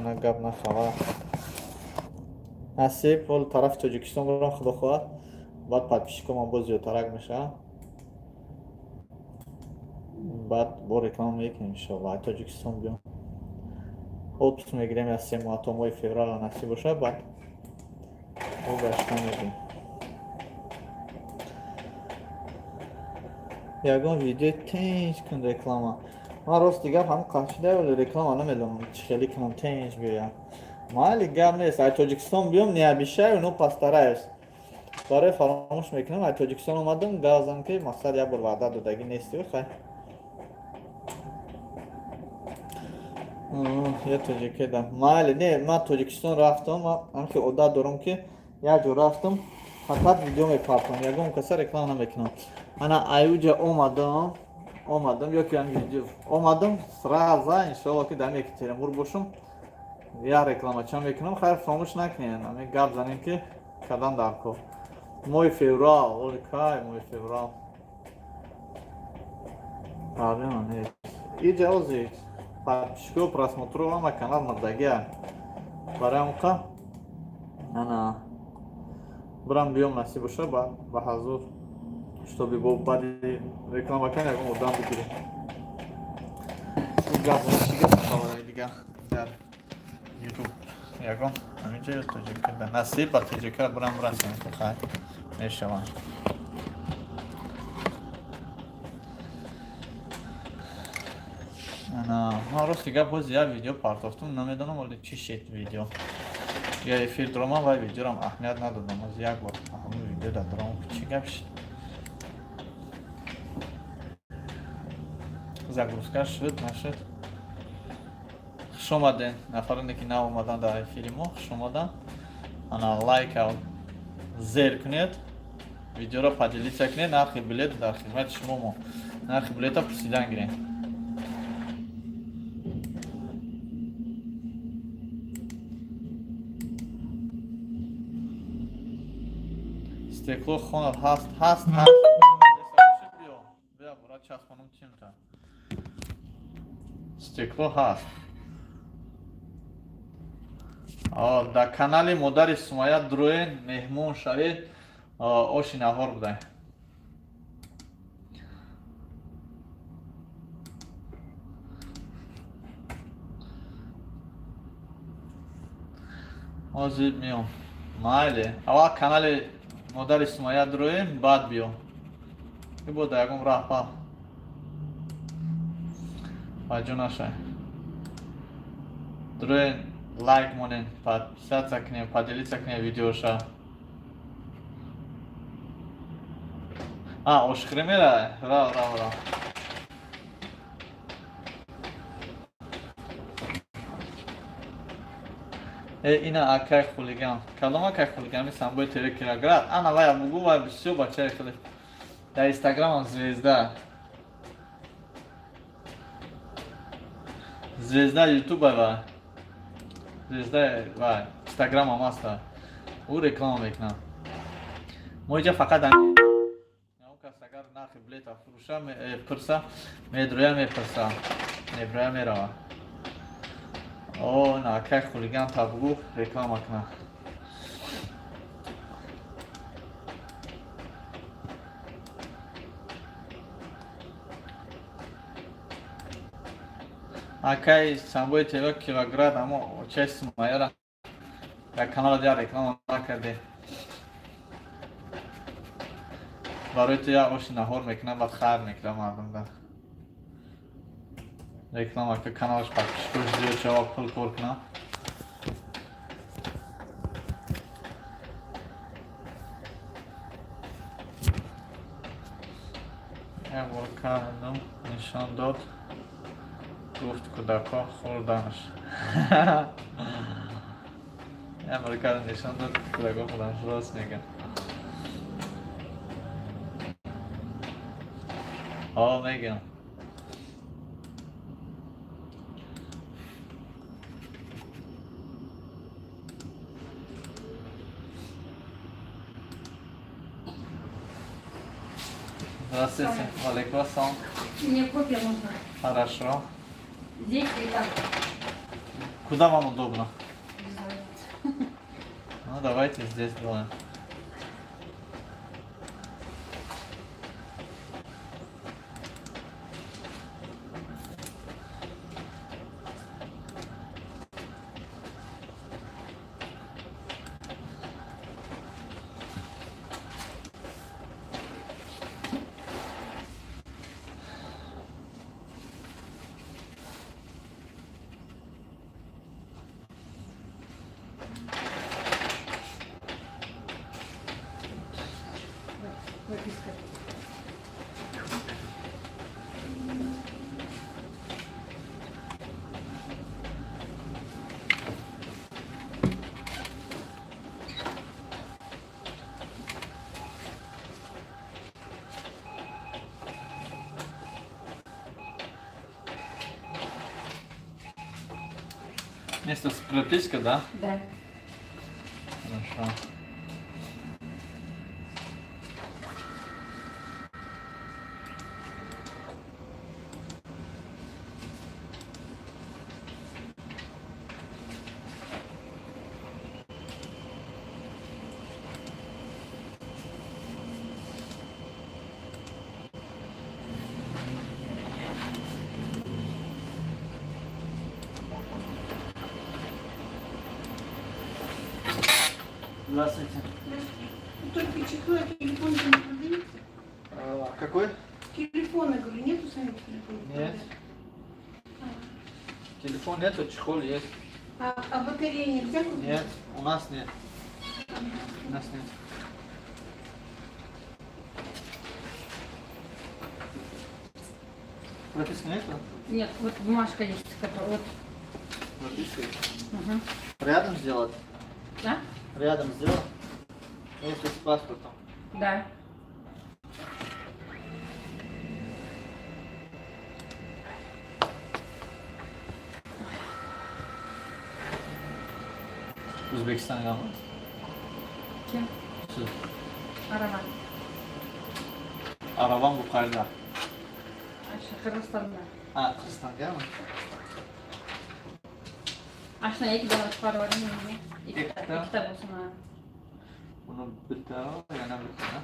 на гап, на хабар. Насиб, ҳол тарафи Тоҷикистон бурам, худо хоҳад, баъд подписчикомам боз зиёдтарак мешавад, баъд бо реклама мекунем, иншоалло. Тоҷикистон биём, отпуск мегирем я 3 моҳ, то моҳи феврала насиб бошад, баъд бо гашта мегирем. Ягон видеои тинч кун, реклама. Ман рости гап ҳамн қашида реклама намедонам чӣ хеле кунам, тинч биёям. Майли, гап нест, ай Тоҷикистон биём, не обещаю, но постараюсь. Барои фаромӯш мекунам, ай Тоҷикистон омадам, газам ки мақсад як бор ваъда додагӣ нести. Хай, я тоҷикеда. Майли, не, ман Тоҷикистон рафтам, ман ки одат дорам, ки як ҷо рафтам, фақат видео мепартам, ягон каса реклама намекунам. Ана аюҷа омадам, ё ки видео омадам, сразу иншоалло ки дар Екатеринбург бошам, як рекламача мекунам. Хайр, фаромӯш накунед, ами гап занем ки кардан дар кор. Моҳи феврал, оли кай моҳи феврал, проблема нест. Иҷа ози подписчико, просмотро ҳама канал мурдагия. Барои ҳамқа ана бирам биём, насиб боша, ба ҳазур, чтобы бо баъди реклама кан ягон одам бигирем. Гап чӣ гап хабараи дига дар Ютуб ягон ҳаминҷа ё тоҷика? Насиб, ба тоҷика бирам расем, хай мешаванд. Ана, ман рости гап, ҳози як видео партофтум, намедонам оли чӣ шед видео. Я эфир дуромам ва видеорам аҳамият надодам. Ҳози як бор ҳамин видео дар дуром, чӣ гап шид? Загрузка шуд, нашуд. Хуш омаден, нафароне ки нав омадан дар эфири мо, хуш омадан. Ана, лайка зер кунед, видеоро поделиться кунед, нархи билет дар хидмати шумо мо. Нархи билета пурсидан гирем. Стекло хонат ҳаст, ҳаст, ҳаст. Биё, биё, бора часпонум тимта. Стекло ҳаст. Дар канали модари Сумая дуроен, меҳмон шавед, оши наҳор будай. Ҳозир меом. Майли. Аввал канали модари Сумая дуроем, баъд биё. Ибо дар ягон раҳ па. Баҷо нашай. Дуроен, лайк монен, подписаться кунем, поделиться кунем видеоша. А, ошхӯрӣ мера? Рав, рав, рав. Э, ина акай хулиган. Кадом акай хулиган? Ми самбои ТВ Килоград. Ана вая бугу, вай бисёр бачаи хеле. Дар Инстаграмам звезда. Звезда Ютуба вай. Звезда вай. Инстаграмам аста. Ӯ реклама мекунад. Мо иҷа фақат он кас агар нархи билета фурӯша, пурса, медроя мепурса. Меброя мерава. О, на акай хулиган та бугу реклама кунад. Акай самбои ТВ Килоград, амо очаи Сумаяра дар канала дигар реклама накарде. Барои ту як оши наҳор мекунам, баъд хайр мекунам мардумда. Реклама ка, каналаш подписчикош зиёд шава, пул кор кунам. Як бор кардам, нишон дод, гуфт кӯдакҳо хӯрданаш. Як бор кардам, нишон дод, кӯдакҳо хӯрданаш, рост мегӯям. Ҳо, мегӯям. Здравствуйте. Валейкум ассалом. Мне копия нужна. Хорошо. Здесь или там? Куда вам удобно? Без разницы. Ну, давайте здесь сделаем. Прописка. Место с прописка, да? Да. Хорошо. Здравствуйте. Только чехлы от телефона не продаете? А, какой? Телефона, говорю, нету сами телефона? Нет. А, Телефон нету, чехол есть. А батареи нельзя купить? Нет, у нас нет. У нас нет. Прописки нету? Нет, вот бумажка есть, которая вот. Прописка есть. Угу. Рядом сделать? Да? Рядом сделать? Вместе с паспортом. Да. O'zbekistongami? Kim? Siz. Aravan. Aravan bu qayerda? Shu Qirg'izistonda. Ha, Qirg'izistongami? Ana shundan ikki dona chiqarib yuboring menga. Ikkita, Ikkita? ikkita bo'lsin, ha. Buni bitta, yana bitta.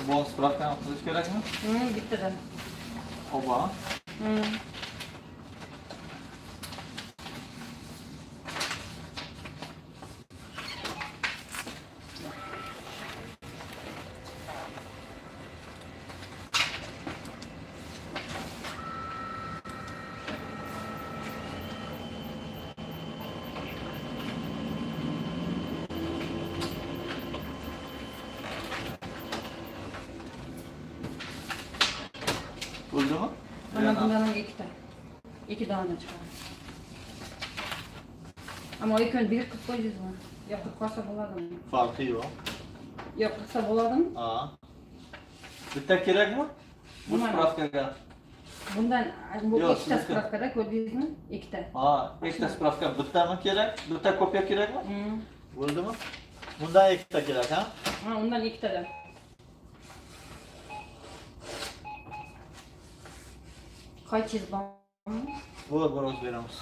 Bu справка ni qilish kerakmi? Bittadan. Oba. Bo'ldimi? Mana bundan ham ikkita. Ikki dona chiqadi. Ammo ikkovini bir qilib qo'ydingizmi? Yo qilib qolsa bo'ladimi? Farqi yo'q. Yo qilsa bo'ladimi? Ha. Bitta kerakmi? Bu Nima? справка ga. Bundan bu Yo'q, ikkita sizniki. справка da, ko'rdingizmi? Ikkita. Ha, ikkita справка bittami kerak? Bitta kopiya kerakmi? Hmm. Bo'ldimi? Bundan ikkita kerak, ha? Ha, undan ikkitadan. Qaychingiz bormi? Bor, bor, o'zi beramiz.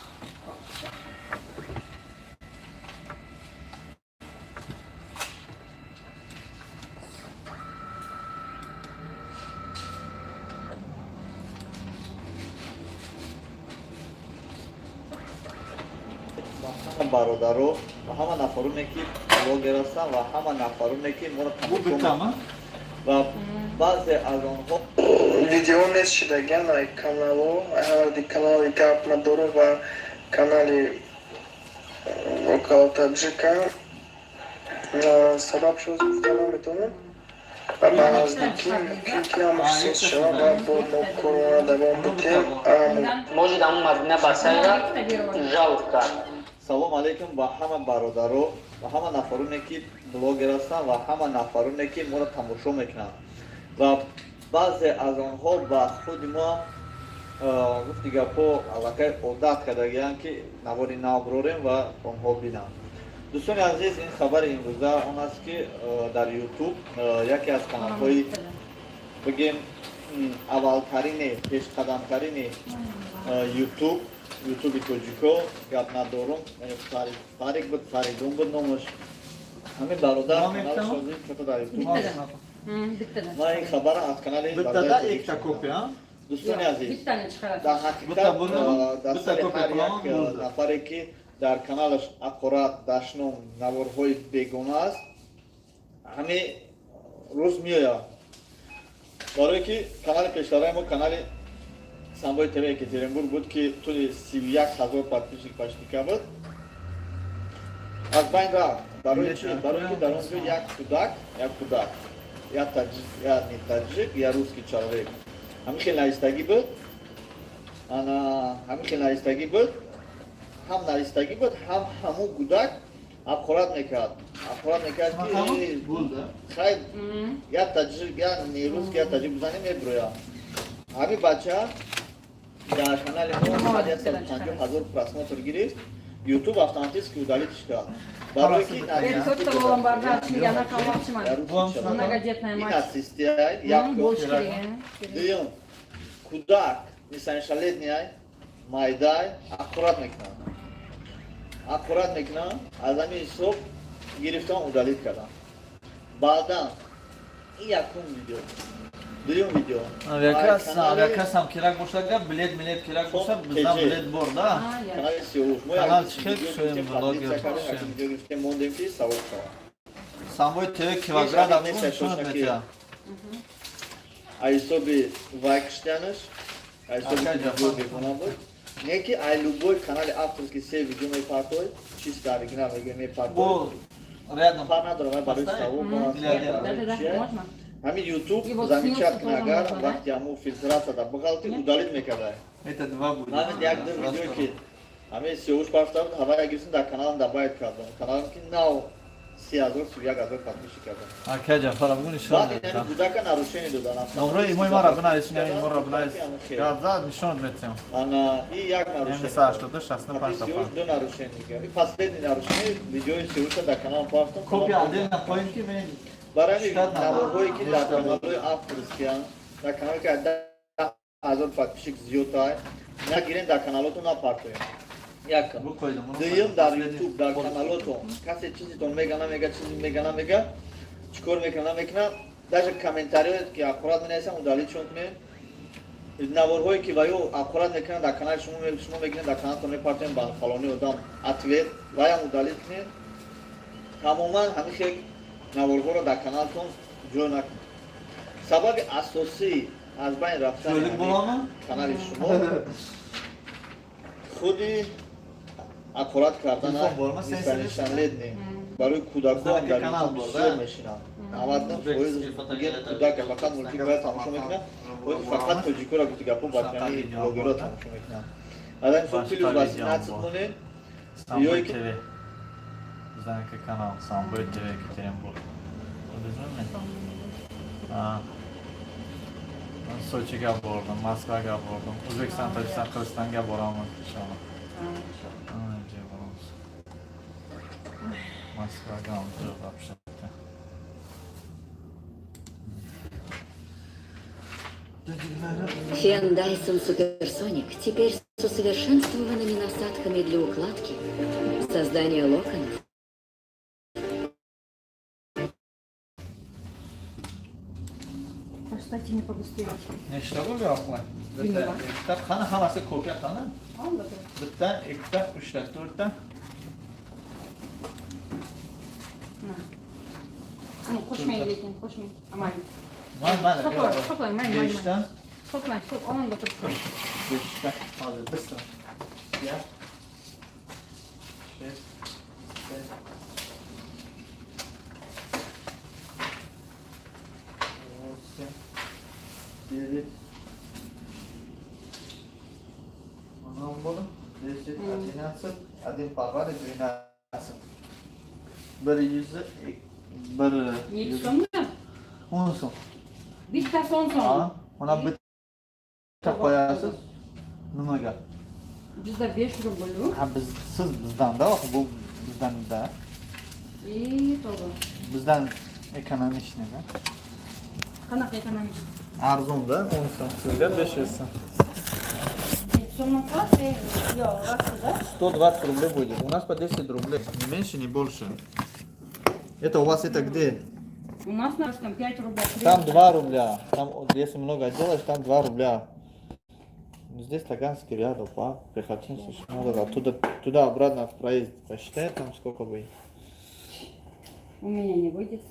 Ба ҳама бародаро ва ҳама нафароне, ки блогер ҳастанд, ва ҳама нафароне, ки моро Bu тамошо bittami? Ва баъзе аз онҳо Видео нест шидаган ай каналу, ҳарди канали Гап надору ва канали Вокал Таджика. Сабаб шуд, гуфта наметавонам, ва ба наздикӣ мумкин ки ҳамаш соз шавад ва бо мо корона давом бидем. Может, ҳамун Мадина Басаева жалоб кард. Салом алейкум ба ҳама бародаро ва ҳама нафароне, ки блогер ҳастанд, ва ҳама нафароне, ки моро тамошо мекунанд, ва баъзе аз онҳо ба худи мо гуфти гапҳо аллакай одат кардагианд, ки навори нав бирорем ва онҳо бинанд. Дӯстони азиз, ин хабари имрӯза он аст, ки дар Ютуб яке аз каналҳои, бигем, аввалтарини, пешқадамтарини Ютуб, Ютуби тоҷико, гап надорум, Фарик буд, Фаридун буд номаш, ҳамин бародар каналшо дар Ютуб. Bittadan. Ман ин хабара аз канали Bittada ikkita kopiya. Дӯстони азиз, Bittani chiqarasiz. дар ҳақиқат, дар сари ҳар як нафаре, ки дар каналаш ҳақорат, дашном, наворҳои бегона аст, ҳамин рӯз меояд, барое ки канали пештараи мо, канали Самбои ТВ Екатеринбург буд, ки тӯли 31 000 подписчик почти буд, аз байн рафт. Барои чи? Барое ки дар он ҷо як кӯдак, як кӯдак, я таҷик, я не таҷик, я русский человек, ҳамин хел навистагӣ буд. Ана ҳамин хел навистагӣ буд, ҳам навистагӣ буд, ҳам ҳамун кӯдак ҳақорат мекард, ки хай, я таҷик, я не русский, я таҷик бизанем, мебироям. Ҳамин бача дар канали мо 150 000 просмотр гирифт. Ютуб автоматически удалить кард. Барои ки Men to'rtta bolam bor, ichiga qilmoqchiman. Многодетная ин мать. нацистия як. Bo'lishi kerak. Дуюм, кӯдак несовершеннолетний майдай аккурат мекунад, аккурат мекунад. Аз ҳамин ҳисоб гирифтан, удалить кардам. Баъдан ин якум видео, дуюм видео. Авиакассам керак бошад, гап билет милет керак бошад, биздан билет бор да. Канали Сиёвуш мо. Канал чихел шуем, блогер. Видео гирифтем, мондем, ки савол шавад. Самбои ТВ килограмм нишонат метиҳад. А ҳисоби вай киштианаш, а ҳисоби видео бегона буд. Не ки ай любой канали авторский се видео мепартой, чисто оригинал мега мепартой. Рядом. Фар надорам, ай барои савол. Можно? Ҳамин Ютуб замечать кунад, агар вақти ҳамун фильтрацияда биғалти, удалить мекарда. Это два будет. Ҳамин як ду видео, ки ҳамин Сиёвуш пафта буд, ҳавая гирифтем, дар каналам добавить кардам. Каналам ки нав 30 000, 31 000 подписчик кардам. Ака Ҷафар, абгун нишон. Баъд ин кӯдака нарушение додан. Номрои имои мара бинавис, иморо бинавис. Гап нишон метиҳам. Ана и як нарушение. 82 65. Сиёвуш ду нарушение дигар. И последний нарушение, видеои Сиёвуша дар каналам пафтам. Копия отдельно поем, ки мен. Барои наворҳое, ки дар каналҳои авторскиян, дар канале ки 10 000 подписчик зиёдтай, нагирен, дар каналотон напартоем. Якум. Дуюм, дар Ютуб, дар каналотон касе чизитон мега, намега, чизи мега, намега, чӣ кор мекуна, намекуна, даже комментариҳое ки аккурат менависам, удалить-шон кунед. Наворҳое ки ваё аккурат мекунанд дар канали шумо, шумо мегиред, дар каналтон мепартоем, ба фалони одам ответ, ваям удалить кунед. Тамоман ҳамин хел наворҳоро дар каналтон ҷой накунед. Сабаби асосии аз байн рафтани канали шумо худи аккурат кардан несовершеннолетний. Барои кӯдакон дар Ютуб бисёр мешинанд. 99% кӯдака фақат мультик бояд тамошо мекунад, фақат тоҷикоро гуфти гапо, бачани блогерро тамошо мекунанд. Аз ин ҳисоб плюс 18 монед ё ки Знака канал Самбой ТВ, Екатеринбург. А. Сочига бордим, Moskvaga bordim, O'zbekiston, Tojikiston, Qirg'izistonga boraman inshaalloh. Ana boramiz. Moskvaga вообще-то. Фен Dyson Supersonic теперь с усовершенствованными насадками для укладки, создания локонов. Кстати, не побыстрее. Nechta bo'ldi yoqlar? Bitta, ikkita, qani hammasi ko'pya qani? Bitta, ikkita, uchta, to'rtta. Ну, qo'shmang lekin, qo'shmang. Mayli. Mayli, mayli. Hisoblang, hisoblang, mayli, mayli. Beshta. Hisoblang, hisob omonda turibdi. Beshta. Hozir быстро. Пять. Шесть. Семь. Восемь. Девять. Mana bo'ldi. 10, 11, один порвали, 12. Bir yuz, bir Nechi so'mmi? 10 so'm. Bittasi 10 so'm. Ha, mana bitta qo'yasiz. Nimaga? Bizda 5 rubl. Ha, biz siz bizdanda, bu bizdanda. E, to'g'ri. Bizdan экономичный da. Qanaqa экономичный? Arzonda 10 so'm, sizga 500 so'm. Nechi so'mdan qilasiz? Yo'q, rostida. 120 рублей будет. У нас по 10 рублей. Ни меньше, ни больше. Это у вас это где? У нас на там 5 рублей. Там 2 рубля. Там, вот, если много делаешь, там 2 рубля. Здесь Таганский рядом, а? Приходите, надо оттуда, туда обратно в проезд. Посчитай там, сколько будет. У меня не выйдет.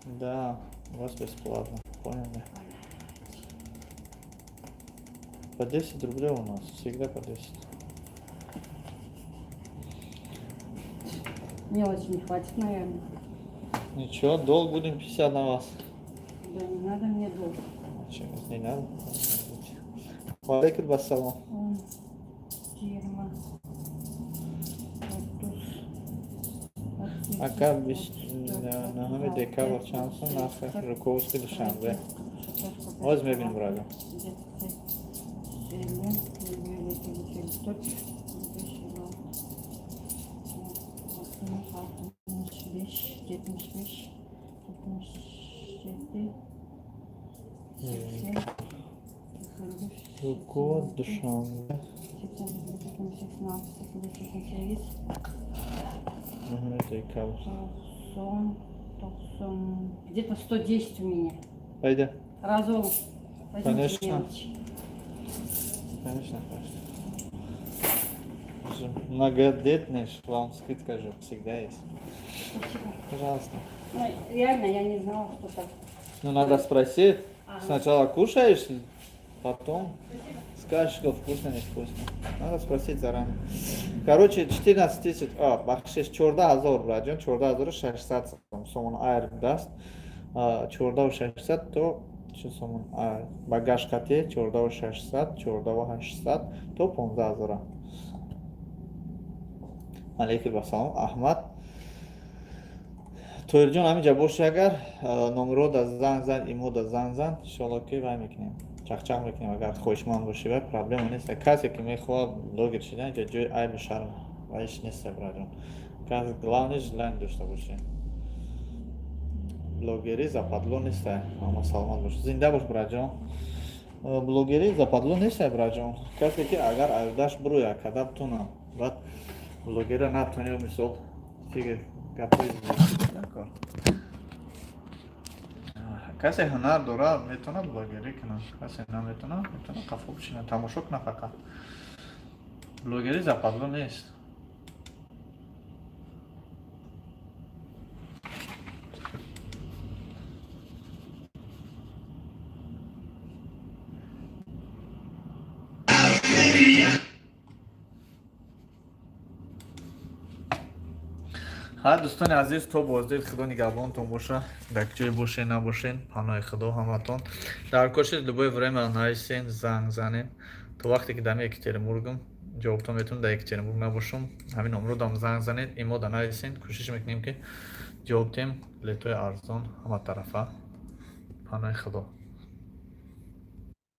Да, у вас бесплатно. Поняли. По 10 рублей у нас. Всегда по 10. Мелочи не хватит, наверное. Ничего, долг будем 50 на вас. Да не надо мне долг. Чем не надо? Валейкум ассалом. 20, 30. Ака, 29 декабр чанд сум нархи Жуковский, Душанбе? Ҳоз мебинем, брада. 57, 7, 4. 65, 75, 77, 80, 81, Жукова, Душанбе. 88, 86, 88, Ага, это и кабус. 90, 90, где-то 110 у меня. Пойди. Разом. Возьмите Конечно. мелочь. Конечно, конечно. Же многодетный, вам скидка же всегда есть. Спасибо. Пожалуйста. Ну, реально, я не знала, что так. Ну, надо спросить. Ага. Сначала кушаешь, потом скажешь, что вкусно, невкусно. Надо спросить заранее. Короче, 14 тысяч, а, бахшиш, 14 ҳазор, браҷон, 14 600 сомон айр даст. 14 600 то чӣ сомон, багаж қати 14 600, 14 800 то 15 ҳазора. Алейкум ассалом, Аҳмад. Тоирҷон, ҳаминҷа боши, агар номро да занг зан, имо да занг зан, иншоалло ки вай мекунем. Чақчақ мекунем, агар хоҳишманд бошӣ, вай проблема нест. Касе ки мехоҳад блогер шидан, инҷа ҷои айбу шарм вайш нест, браҷон. Кас главное желание дошта бошӣ. Блогерӣ западло нест, ама саломат бош. Зинда бош, браҷон. Блогерӣ западло нест, браҷон. Касе ки агар айдаш буроя када бтуна, баъд блогера натони, мисол, фигр гапои накор. Касе ҳунар дорад, метавонад блогерӣ кунад, касе наметавонад, метавонад қафо бишинад, тамошо кунад фақат. Блогерӣ западло нест. Ҳа, дӯстони азиз, то боздид, Худо нигаҳбонтон боша. Дар ҷое бошен, набошен, паноҳи Худо ҳаматон. Дар кошед, любое время нависен, занг занен. То вақте ки дами Екатеринбургам, ҷавобтон метавонам. Дар Екатеринбург набошам, ҳамин номродам занг занед, имода нависен, кӯшиш мекунем, ки ҷавоб диҳем. Билетҳои арзон ҳама тарафа. Паноҳи Худо.